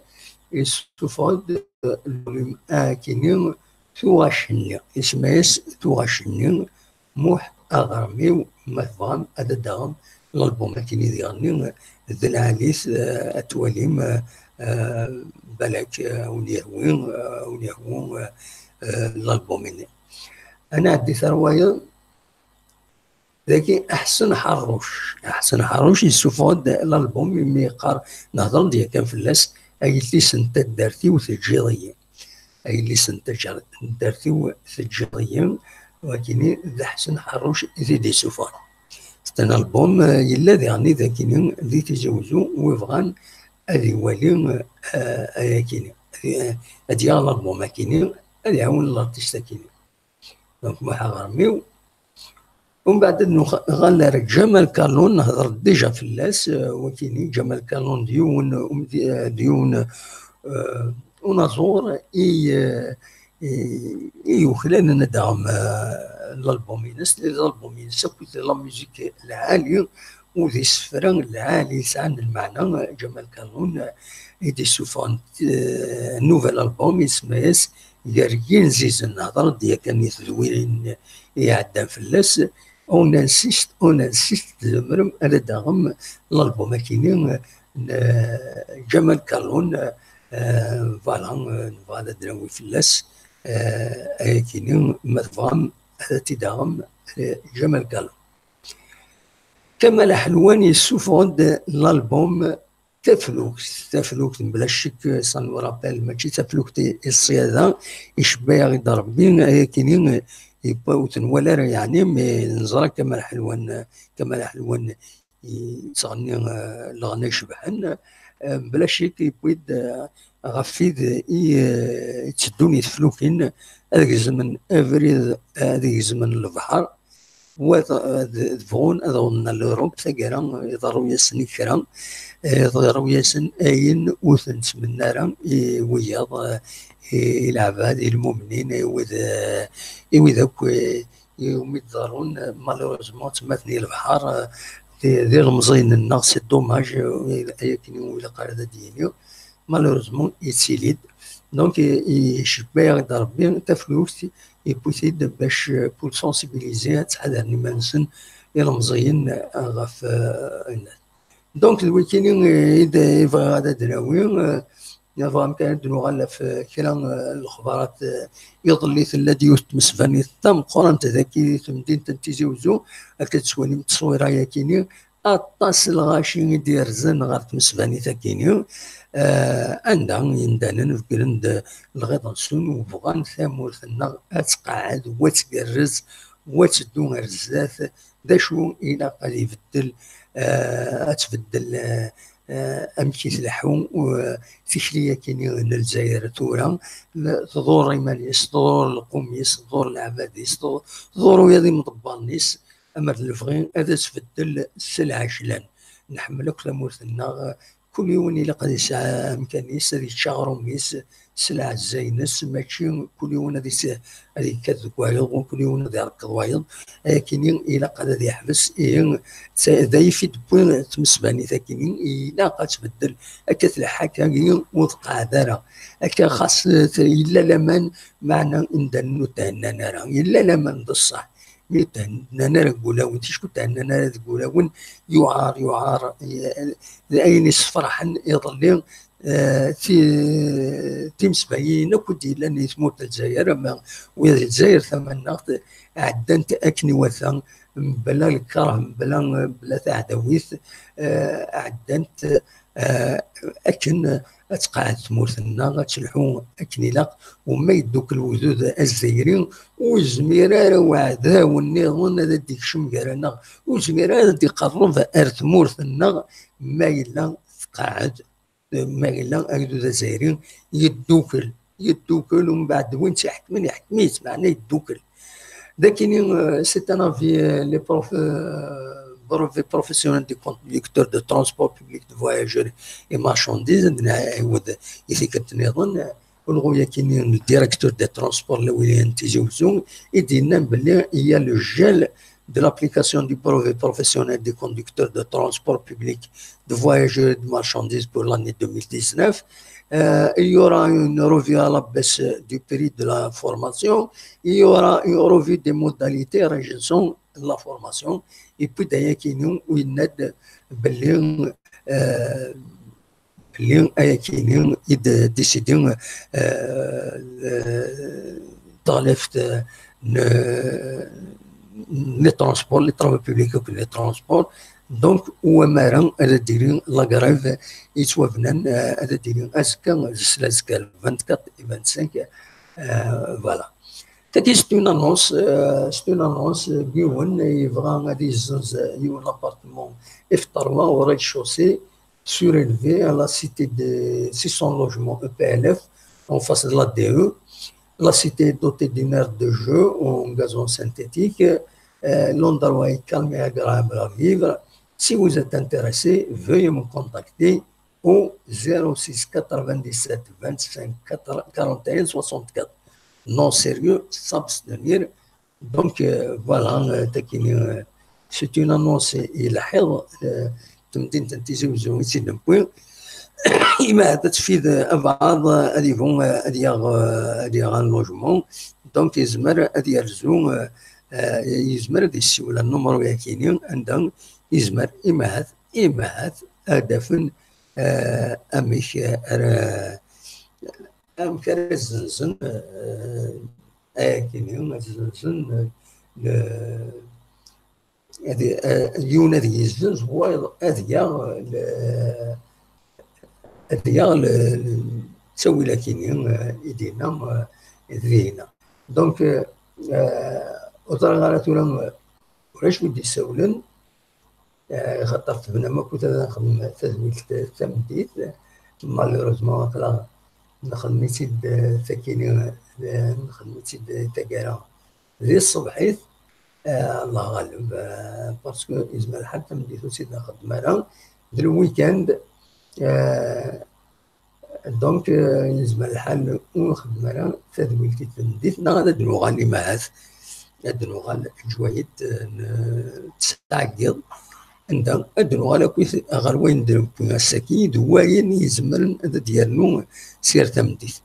yessufeɣ-d, euh, l'album akini Tuɣac-nni. Isemma-yas Tuɣac-nni. Muḥ Aɣermiw, ma tebɣam ad d-taɣem l'album akini diɣen-nni d lɛali-t, euh, ad twalim, euh, euh, balak, euh, ad wen-yehwi, euh, ad wen-yehwu, euh, euh, l'album-nni. Ad nɛeddi ɣer wayeḍ, dagi Ḥsen Ḥerruc. Ḥsen Ḥerruc yessufeɣ-d l'album imi yeqqar, nehder-d yakan fell-as, a yelli-s n taddart-iw teǧǧiḍ-iyi. A yelli-s n taddart-iw teǧǧiḍ-iyi, wakini d Ḥsen Ḥerruc i t-id-yessufɣen. C'est un album, euh, yella diɣen d akini di Tizi Wezzu, wi bɣan ad iwali, euh, ayakini. Euh, ad yaɣ l'album akini, ad iɛawen l'artiste akini. Donc, Muḥ Aɣermiw, Umbeɛd ad nuɣal ar Ǧamal Kalun, nehder déjà fell-as, euh, wakini Ǧamal Kalun d yiwen, um, d, euh, d yiwen, euh, unaẓur i, euh, i, i yuklalen ad d-taɣem, euh, l'album-ines. L'album-ines akk d la musique lɛali, u d isefra lɛali yesɛan lmeɛna. Ǧamal Kalun, euh, i d-issufɣen, euh, nouvel album, isemma-yas Gar Yinzizen. Nehder-d yakan i tedwilin iɛeddan fell-as. On insiste, on insiste, tzemrem ad d-taɣem l'album akini n, euh, Ǧamal Kalun, euh, voilà, euh, nebɣa ad d-nawi fell-as, euh, ayakini, ma tebɣam ad t-id-taɣem, euh, Ǧamal Kalun. Kamal Ḥelwan yessufeɣ-d l'album Taflukt, Taflukt, mebla ccek, ça nous rappelle, mačči Taflukt i, i ṣṣyada, icebba-yaɣ-id Rebbi, ayakini, yewwa ur t-nwala ara, yeɛni, mi neẓra Kamal Ḥelwan, Kamal Ḥelwan yettɣenni, eh, leɣna icebḥen, eh, mebla ccek yewwi-d, eh, ɣef wid i, eh, itteddun i teflukin, ad gezmen abrid, eh, ad gezmen lebḥer, wa d, d, bɣun ad awḍen ar l'Europe, taggara iḍerru-yasen i kra, eh, iḍerru-yasen ayen ur ten-ttmenna ara i wiyaḍ, eh, i, i leɛbad, i lmumnin, i wid, eh, i wid akk, eh, i umi d-ḍerrun, eh, malheureusement, ttemmaten i lebḥer, eh, d, d ilemẓiyen-nneɣ, c'est dommage, eh, ay akken ur ilaq ara ad d-yini, malheureusement, yettili-d. Donc, i-, icebba-yaɣ-d Rebbi taflukt, yewwi-t-id bac, euh, pour sensibiliser, ad ttḥadaren iman-nsen ilemẓiyen ɣef, euh, ayen. Donc, d wikini, euh, i d-, i bɣiɣ ad d-nawi, euh, nebɣa amek ara d-nuɣal ɣef, euh, kra, euh, n lexbarat, euh, iḍelli tella-d yiwet n tmesbanit tameqqrant dagi di temdint n Tizi Uzzu, akka tettwalim tteswira-yakini, aṭas n lɣaci i d-yerzan ɣer tmesbanit-akini, eh, anda imdanen beggren-d lɣiḍ-nsen u bɣan tamurt-nneɣ ad tqeɛɛed, u ad tgerrez, u ad teddu ar zdat. D acu ilaq ad ibeddel, eh, ad tbeddel, eh, eh, amek i tleḥḥu, eh, tikli-yakini n Lezzayer tura, tḍur iman-is, tḍur lqum-is, tḍur leɛbad-is, tḍur, tḍur wiyaḍ imḍebbren-is, amer d lebɣi ad as-beddel s lɛejlan. Nḥemmel akk tamurt-nneɣ, kul yiwen ilaq ad yesɛu amkan-is, ad yečč aɣrum-is s lɛezza-ines, mačči kul yiwen ad is-, ad yekkat deg wayeḍ, u kul yiwen ad irekkeḍ wayeḍ. Ayakini ilaq ad, ad yeḥbes, ihi, d ayif i d-tewwi tmesbanit-akini, ilaq ad tbeddel, akka tleḥḥa akka-agi ur tqeɛɛed ara. Akka xas, eh, yella laman, meɛna imdanen ur thennan ara. Yella laman d ṣṣeḥ, mi ur thennan ara deg wulawen, ticki ur thennan ara deg wulawen, yuɛer, yuɛer, eh, d ayen issefraḥen iḍelli, eh, ti-, timesbayin akk i d-yellan di tmurt n Lezzayer, ama wiyaḍ n Lezzayer tamaneɣt, ɛeddant akken iwata, mebla lkeṛh, mebla, mebla taɛdawit, eh, ɛeddant, eh, akken ad tqeɛɛed tmurt-nneɣ, ad telḥu akken ilaq. U ma yeddukel wegdud azzayri, ur yezmir ara uɛdaw nniḍen ad d-ikcem gar-aneɣ, ur yezmir ara ad d-iqerreb ar tmurt-nneɣ ma yella tqeɛɛed, ma yella agdud azzayri yeddukel, yeddukel, umbeɛd win tt-iḥekmen iḥkem-itt, meɛna yeddukel. Dakini, euh, c'est un avis, euh, les prof-, euh, brevet professionnel du conducteur de transport public de voyageurs et marchandises, ad nɛiwed i tikkelt nniḍen, ulɣu-yakini n directeur des transports n lwilaya n Tizi Uzzu, i d-yennan belli il y a le gel de l'application du brevet professionnel du conducteur de transport public de voyageurs et de marchandises pour l'année deux mille dix-neuf. Euh, il y aura une revue à la baisse du prix de la formation. Il y aura une revue des modalités régissant la formation. Et puis, d'ailleurs, qui nous, où il aide belli, euh, belli ayakini i d-, décidé, euh, euh, taɣlaft n, n les transports, les travaux publics akked les transports. Donc, u amara ad d-tili la grève yettwabnan, euh, ad d-tili azekka, d sla azekka, le vingt-quatre et vingt-cinq, euh, voilà. Tagi, c'est une annonce, euh, c'est une annonce, euh, yiwen yebɣa ad yezzenz yiwen l'appartement F trois au rez-de-chaussée, surélevé à la cité de six cents logements E P L F, en face de la D E. La cité est dotée d'une aire de jeu en gazon synthétique. Euh, l'endroit est calme et agréable à vivre. Si vous êtes intéressé, veuillez me contacter au zéro six quatre-vingt-dix-sept vingt-cinq quarante et un soixante-quatre. Non sérieux, s'abstenir. Donc, euh, voilà, euh, takini, euh, c'est une annonce i lḥiḍ, euh, temdint n Tizi Uzzu i tt-id-newwi. Ima ad tfid, euh, abɛaḍ, euh, ad ibu, euh, ad yaɣ, euh, ad yaɣ un logement. Donc, yezmer ad yerzu, euh, euh, yezmer ad yessiwel ar numru-yakini, anda yezmer, imahat, imahat, ad d-afen, euh, amek, euh, ara, amek ara zzenzen, euh, ayakini, ad zzenzen, euh, le, ad, euh, yiwen ad yezzenz, wayeḍ ad yaɣ, le, ad yaɣ le, le, ttawil-akini, euh, i dinna, euh, dinna. Donc, euh, euh, ur ẓriɣ ara tura, euh, ulac wi d-issawlen, eh, xaṭer tebnam akked ad nexdem tadwilt tameddit. Malheureusement, aql-aɣ nexdem-itt-id, eh, takini, eh, nexdem-itt-id taggara di tṣebḥit. Eh, Allah ɣaleb, eh, parce que yezmer lḥal tameddit ur tt-id-nxeddem ara. D le week-end, eh, Donc, euh, yezmer lḥal ur nxeddem ara tadwilt i tmeddit, neɣ ad d-nuɣal imahat, ad d-nuɣal leǧwayed, euh, n tesɛa n yiḍ, anda ad d-nuɣal akkit ɣer wayen d-newwi ass-agi, d wayen yezemren ad d-yernu s yir tameddit.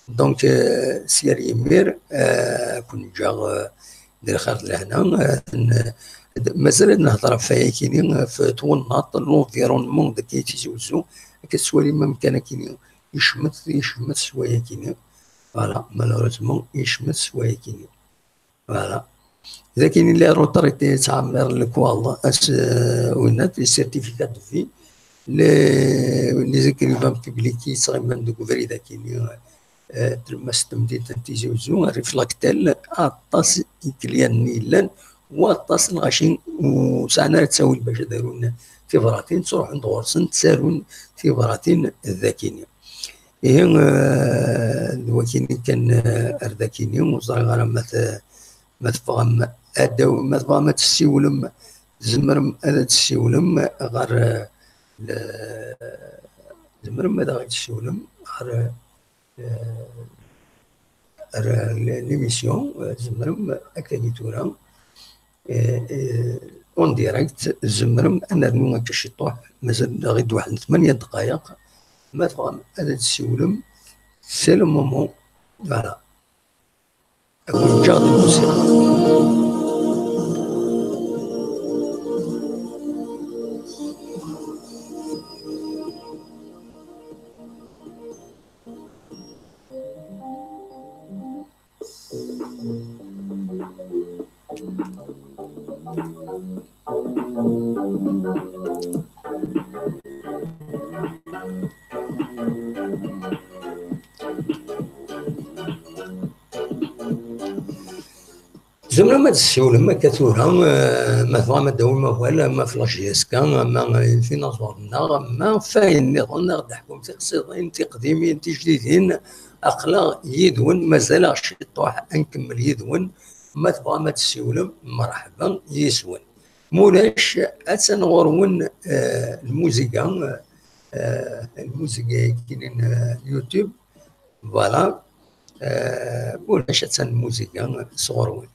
Donc, euh, s yal yimir, euh, ad ken-ǧǧeɣ, euh, di lxir d lehna. Euh, n-, d-, mazal ad nehder ɣef wayakini, euh, f twennaḍt, l'environnement deg Tizi Wezzu, akka tettwalim amkan akini, yecmet, yecmet s wayakini. Voilà, malheureusement, yecmet s wayakini. Voilà. Dagini les retraités yettɛemmiren lekwaɣeḍ, as, euh, winat, les certificats de vie, les, les écrivains publics yettɣiman deg ubrid akini, euh, tlemmast n temdint n Tizi Wezzu, Riflactel, aṭas n yikelyanen i yellan, waṭas n lɣaci ur sɛan ara ttawil bac ad arun tibratin, ttruḥun-d ɣur-sen, ttarun tibratin dagini. Ihi, eh, d wakini kan, eh, ar dakini, ur ẓriɣ ara ma t-, ma tebɣam ad, ma tebɣam ad tessiwlem, tzemrem ad tessiwlem ɣer, eh, le-, tzemrem ad aɣ-tessiwlem ɣer, eh, ar l'émission, eh, tzemrem akka di tura, eh, eh, en direct, tzemrem ad nernu akka ciṭuḥ, mazal daɣ-id waḥed n tmanya ddqayeq, ma tebɣam ad d-tessiwlem, c'est le moment. Voilà. Ad ken-ǧǧeɣ di lmusiqa. Tzemrem ad tessiwlem akka tura, eh, ma tebɣam ad d-tawim awal, ama f la J S K, ama, eh, f inaẓuren-nneɣ, ama f wayen nniḍen, ad aɣ-d-teḥkum tiqsiḍin, tiqdimin, tijdidin. Aql-aɣ yid-wen, mazal-aɣ ciṭuḥ ad nkemmel yid-wen. Ma tebɣam ad tessiwlem, mreḥba yis-wen. Ma ulac, attan ɣur-wen, eh, lmuziga, eh, lmuziga-agi n, eh, YouTube. Voilà. Eh, ma ulac, attan lmuziga sɣur-wen.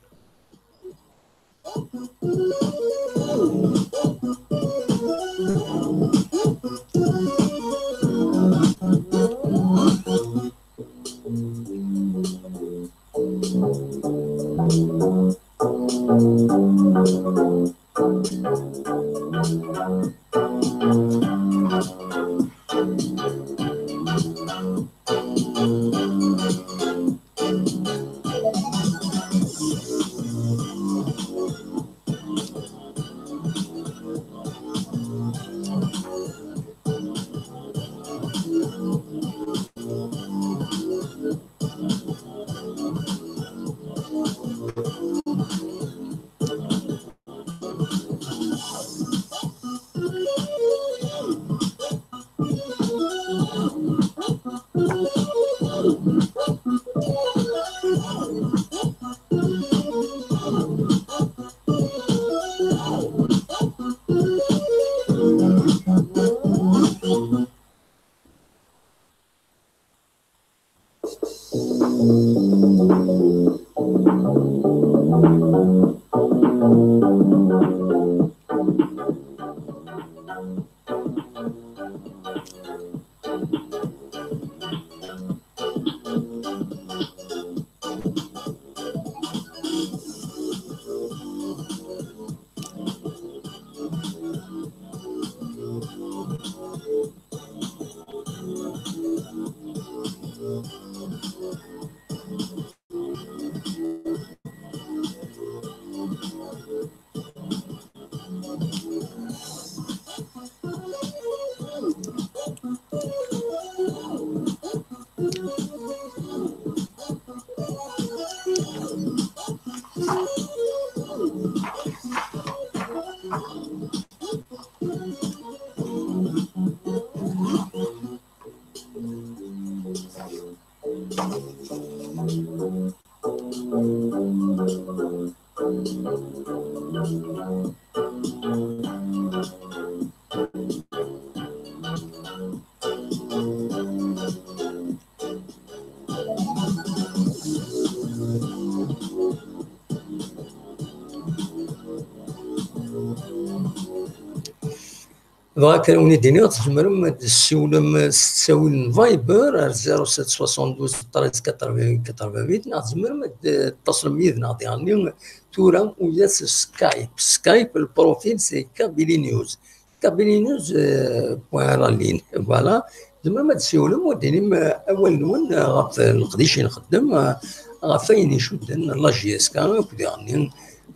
Bɣiɣ kan ad wen-id-iniɣ, tzemrem ad d-tessiwlem s ttawil n Viber ar zéro sept soixante-douze treize quatre-vingts quatre-vingt-huit, neɣ tzemrem ad d-, tettaṣlem yid-neɣ diɣenni tura uya s Skype. Skype, le profil, c'est Kabylie News. Kabylie News, euh, point R L I. Voilà. Tzemrem ad d-tessiwlem, ad d-tinim, euh, awal-nwen, euh, ɣef leqdic i nxeddem, euh, ɣef wayen icudden la J S K, akk diɣenni,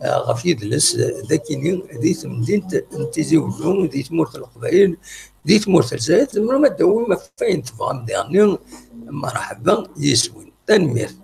euh, ɣef yidles, euh, d akini di temdint n Tizi Uzzu, di tmurt n Leqbayel, di tmurt n Lezzayer. Tzemrem ad d-tawim ɣef wayen tebɣam diɣenni. Merḥba yes-wen. Tanemmirt.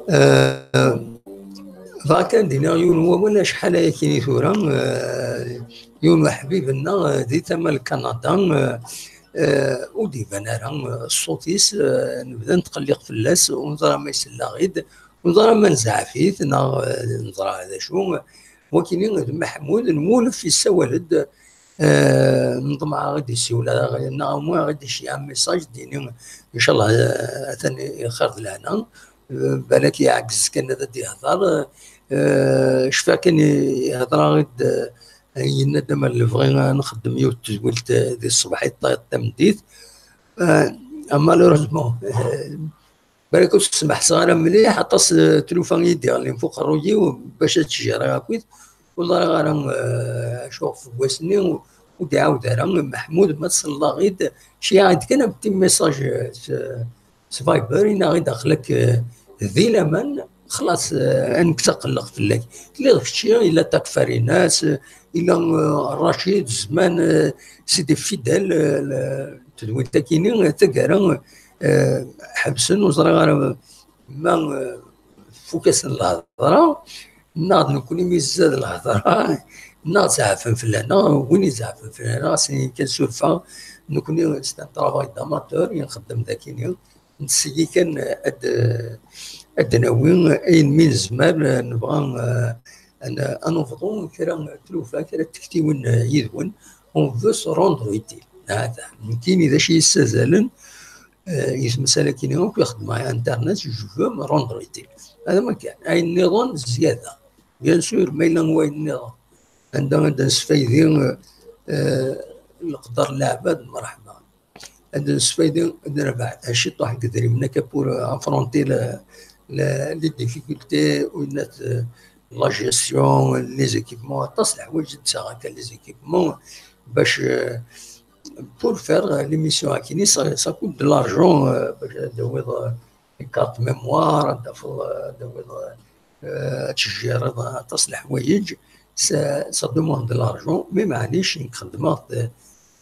Eh, bɣiɣ kan d-iniɣ yiwen n wawal, acḥal aya kini tura, eh, yiwen n uḥbib-nneɣ, eh, di tama n Kanada, eh, eh, ur d-iban ara, eh, ṣṣut-is, eh, nebda netqelliq fell-as, ur neẓra ma isell-aɣ-id, ur neẓra ma nezɛef-it, neɣ, eh, neẓra d acu. Wakini d Maḥmud n Wulef, yessawal-d, eh, neḍmeɛ ad ɣ-id-yessiwel, neɣ amu ad ɣ-id-iceyyeɛ message, d-yini, ncallah, eh, atan ixir d lehna. Eh, balak iɛegz kan ad d-ihder. Eh, cfiɣ kan ihder-aɣ-id, eh, yenna-d amer lebɣi ad nxeddem yiwet tedwilt, eh, di tṣebḥit, tayeḍ tameddit. Eh, malheureusement, eh, balak ur s-smeḥseɣ ara mliḥ, aṭas, eh, tlufa i yi-d-iɣellin f uqerruy-iw bac ad tt-jriɣ akkit. Ur ẓriɣ ara, eh, acu ɣef wass-nni ur, ur d-iɛawed ara. Maḥmud, ma tesleḍ-aɣ-id, ceyyeɛ-d kan un petit message, eh, s, s Viber, ini-aɣ-id aql-ak, eh, di laman, xlaṣ, eh, ad nekkes aqelleq fell-ak. Tiliḍ kečči, yella Takfarinas, eh, yella, eh, Racid, Zman, eh, Sidi Fidel, eh, le-, tedwilt-akini, eh, taggara, eh, ḥebsen, ur ẓriɣ ara ma, eh, tfuk-asen lhedra, neɣ d nekkni mi tzad lhedra, neɣ zeɛfen fell-aneɣ. Win izeɛfen fell-aneɣ, ad s-nini kan surfeɣ, nekkni c'est un travail d'amateur i nxeddem dakini. Nseggi kan ad, ad d-nawi ayen mi nezmer, nebɣa, eh, ad n-, ad nebḍu kra n tlufa, kra n tektiwin, eh, yid-wen. On veut se rendre utile. Hada, nekkini d acu yessazalen, eh, i temsal-agi akk i xeddmeɣ, internet, je veux me rendre utile. Hada ma kan, ayen nniḍen zzyada. Bien sûr, ma yella wayen nniḍen, anda ad d-nesfaydi, eh, leqder n leɛbad, mreḥba. Ad d-nesfaydi, ad nerbeḥ ciṭuḥ n yedrimen akka pour affronter la, la, les difficultés, ou une, euh, la gestion, les équipements, aṭas n leḥwayeǧ i d-sɛiɣ akka, les équipements, bac, euh, pour faire l'émission akini, ça, ça coûte de l'argent, euh, bac ad d-tawiḍ, euh, les cartes mémoire, ad d-tafeḍ, euh, ad d-tawiḍ, euh, ad tjiriḍ aṭas n leḥwayeǧ, ça, ça demande de l'argent, mais maɛlic, nekk xeddmeɣ-t,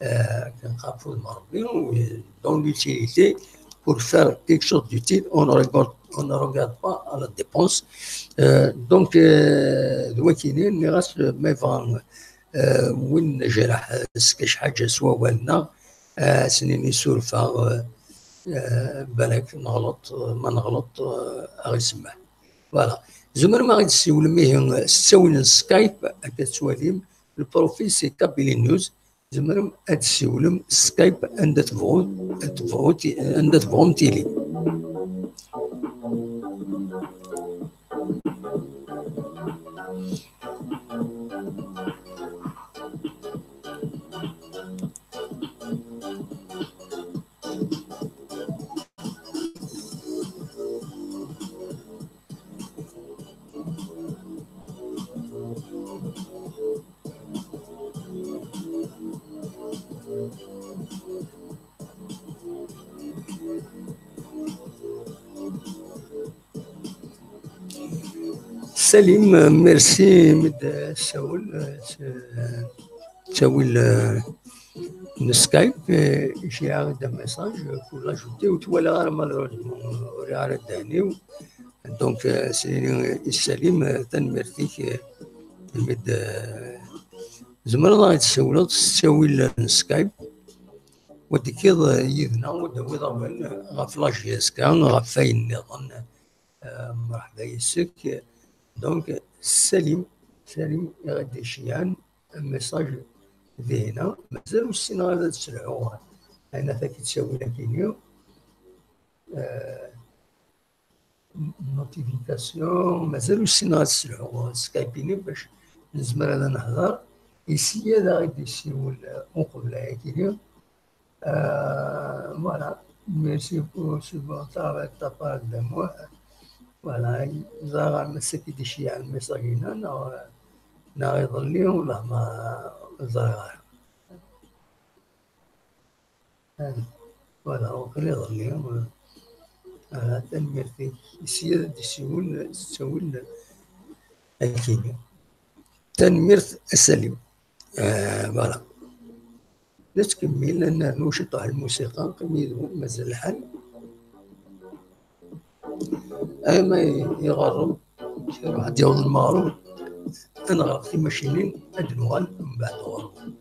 euh, akken ɣef wudem n Rebbi, dans l'utilité, pour faire quelque chose d'utile, on ne regarde, on ne regarde pas à la dépense. Euh, donc, euh, d wakini, nniɣ-as, euh, ma yebɣa, euh, win nejreḥ, euh, s kra n ḥaǧa s wawal-nneɣ, euh, ad s-nini suref-aɣ, euh, euh, balak neɣleṭ, euh, ma neɣleṭ, euh, ad aɣ-isemmeḥ. Voilà. Tzemrem ad aɣ-d-tessiwlem ihi s ttawil n Skype, akka tettwalim, le profil c'est Kabylie News. Tzemrem ad d-tessiwlem s Skype anda tebɣu, tebɣu ti-, anda tebɣum tili. Salim, merci imi d-tsawel, euh, s-, ttawil, euh, n Skype, euh, j'ai un message pour l'ajouter, ur t-walaɣ ara malheureusement, ur uriɣ ara ddehn-iw. Donc, euh, c'est, euh, Salim, euh, tanemmirt-ik, euh, imi d-, euh, tzemreḍ ad aɣ-d-tessiwleḍ s ttawil n Skype, wa d-tekkiḍ, euh, yid-neɣ, wa d-tawiḍ awal, euh, ɣef la J S K, ɣef wayen nniḍen, euh, mreḥba yes-k. Donc, Salim, Salim i ɣ-d-iceyɛen message dihin-a. Mazal ur ssineɣ ara ad sselḥuɣ ayen ad ak-id-ssawil akini. Euh, notification, mazal ur ssineɣ ad sselḥuɣ Skype-ini bac nezmer ad nehder. Yessi ad aɣ-d-yessiwel, euh, uqbel ayakini. Euh, voilà. Merci pour ce bon travail de ta part de moi. Voilà. Ẓriɣ ar massa i d-iceyyeɛ lmessage-ina, neɣ, neɣ iḍelli, wala ma ẓriɣ ara. Voilà, waqila iḍelli. Ah, tanemmirt-ik. Sya ad d-isiwel s ttawil akini. Tanemmirt a Salim. Ah, voilà. Nettkemmil ad nernu ciṭuḥ lmusiqa, qqim yid-wen, mazal lḥal. Ama iɣerreb, iruḥ ad yaweḍ lmeɣreb, ad neɣleq timacinin, ad d-nuɣal mbeɛd ɣur-wen.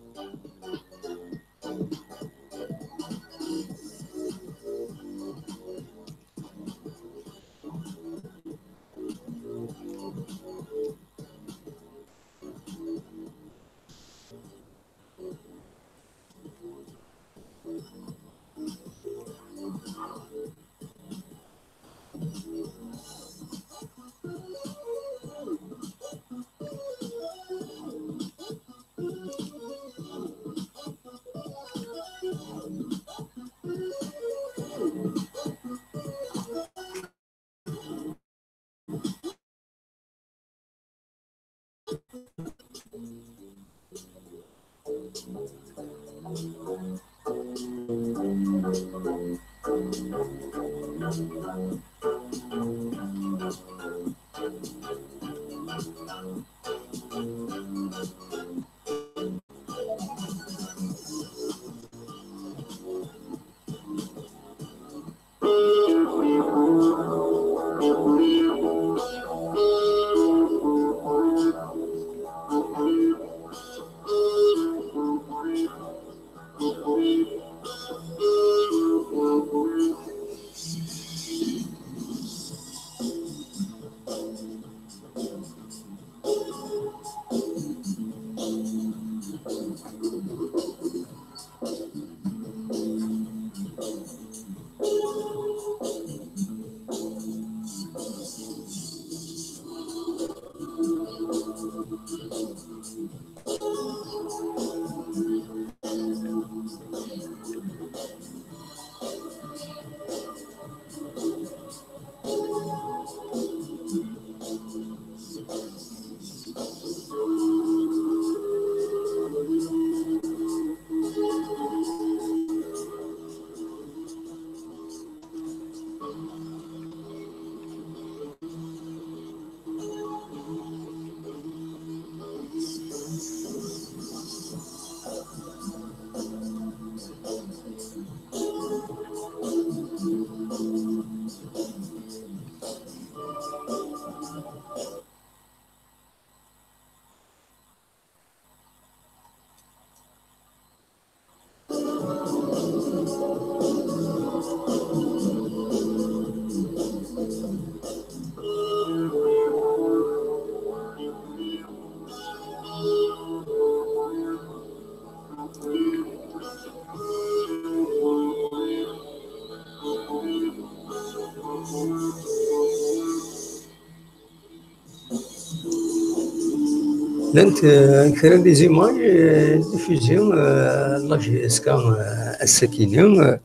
Llant, euh, kra des images, euh, diffusées, euh, la J S K, euh, ass-akini, euh,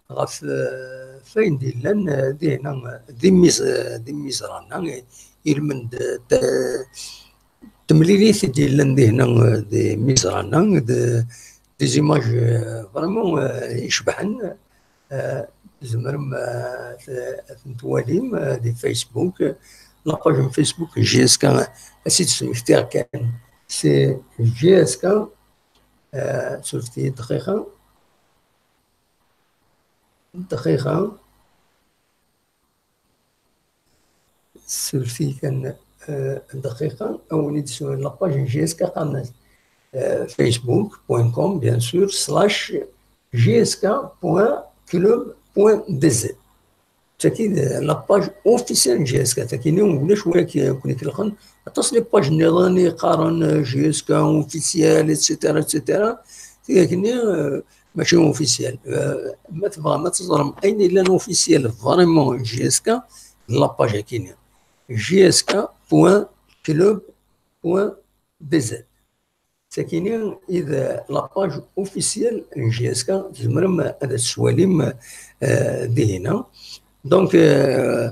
ɣef, euh, fayen d-yellan, euh, dihna, euh, d imiz-, euh, d imiẓran-a, ilmend, euh, t-, temlilit i d-yellan dihna, euh, d imiẓran-a, d, des images, euh, vraiment, euh, icebḥen. Euh, tzemrem, euh, t-, ad ten-twalim, euh, di Facebook. La page n Facebook n J S K, ad tt-id-smektiɣ kan. C'est J S K, euh, surfet-iyi dqiqa. Dqiqa. Surfet-iyi kan, euh, dqiqa. Awen-id-swen la page n J S K qqaren, euh, facebook point com, bien sûr, slash J S K point club point D Z. Tagi d la page officielle n J S K. Tagi-nni ulac win i ken-ikelxen. Aṭas les pages nniḍen i yeqqaren, euh, J S K officiel, et cetera, et cetera. Tagi-nni, euh, mačči officiel. Euh, ma tebɣam ad teẓrem ayen yellan officiel vraiment n J S K, d la page-agi-nni. J S K point club point D Z. Tagi-nni i d la page officielle n J S K, tzemrem ad tt-twalim, euh, dihina. Donc, euh,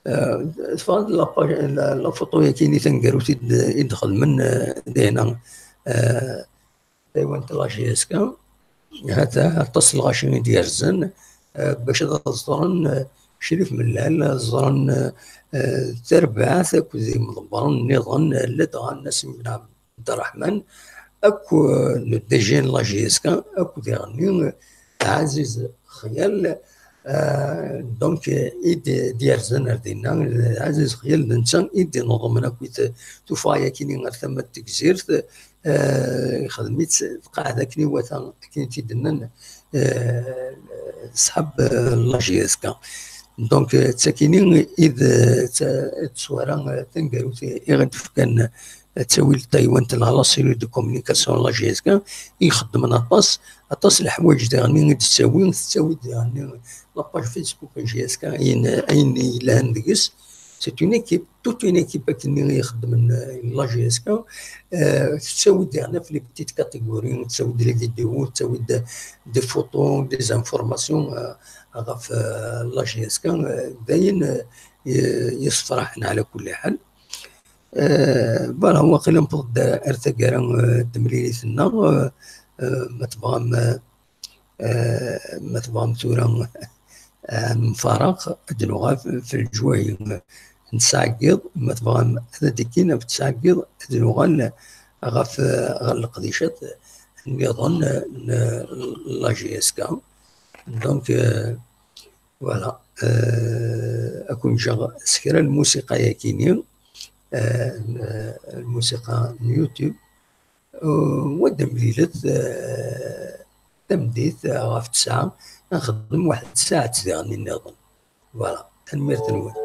euh, teffeɣ-d la page, la, la photo-yagi-nni taneggarut i d-, i d-xedmen, euh, dihina, euh, taywant la J S K. Hata aṭas n lɣaci i d-yerzen, euh, bac ad ẓren, euh, Crif Mellal, ẓren, euh, euh, Tarbaɛt akked imḍebbren nniḍen, euh, ladɣa Nassim Ben Abderrahman, akk, euh, le D G n la J S K, akked iɣenni, euh, Ɛaziz Xyal, euh, donc, euh, i d-, d-yerzan ar dinna, euh, Ɛaziz Xyal d netta i d-inuḍmen akkit tuffɣa-yagi-nni ar tama n Tegzirt, euh, ixdem-itt lqaɛda akken iwata, akken i tt-id-nnan, euh, ṣṣḥab, euh, n la J S K. Donc, euh, d tagi-nni i d, d ta-, d tteswara, euh, taneggarut i, i ɣ-d-fkan, euh, ttawil taywant neɣ la cellule de communication n la J S K, i ixeddmen aṭas, aṭas n leḥwayeǧ diɣen i d-tettawi, tettawi-d diɣen la page Facebook n J S K, ayen, ayen yelhan deg-s. C'est une équipe, toute une équipe akken i ixeddmen, euh, la J S K. Euh, tettawi-d diɣen ɣef les petites catégories, tettawi-d les vidéos, tettawi-d des photos, des informations, euh, ɣef, euh, la J S K, euh, d ayen, euh, y-, yessefraḥen ɛla kulli ḥal. Euh, voilà, waqila newweḍ-d ar taggara, euh, n temlilit-nneɣ, euh, euh, ma tebɣam, euh, euh, ma tebɣam tura, euh, ad nemfareq, ad nuɣal f-, f leǧwahi n tesɛa n yiḍ, ma tebɣam ad d-ikkin ɣef tesɛa n yiḍ, ad nuɣal ɣef, euh, ɣer leqdicat nniḍen, euh, n la J S K. Donc, euh, voilà. Euh, ad ken-ǧǧeɣ s kra n lmusiqa-yagi-nni, euh, n, euh, lmusiqa n YouTube. Euh, wa d amlilet, euh, tameddit, euh, ɣef ttesɛa, ad nxeddem waḥed tsaɛet diɣen nniḍen. Voilà. Tanemmirt-nwen.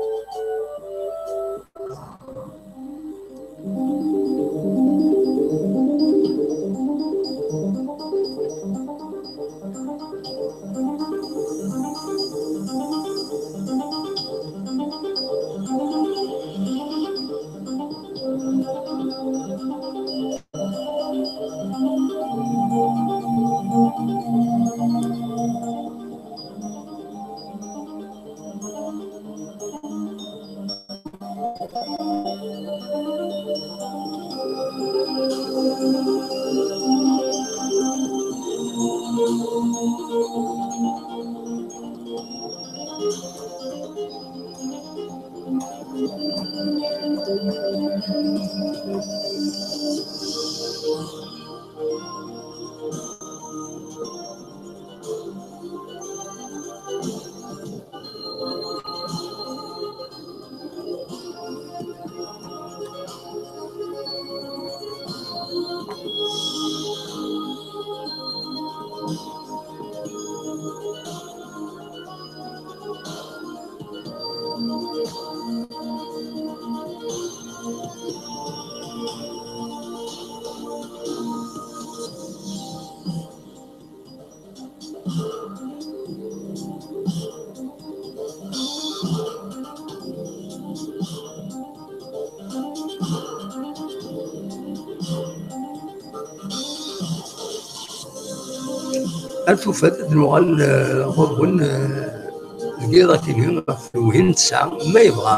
Ar tufat ad nuɣal, eh, ɣur-wen, eh, deg yiḍ akini ɣef lwin tesɛa, ma yebɣa.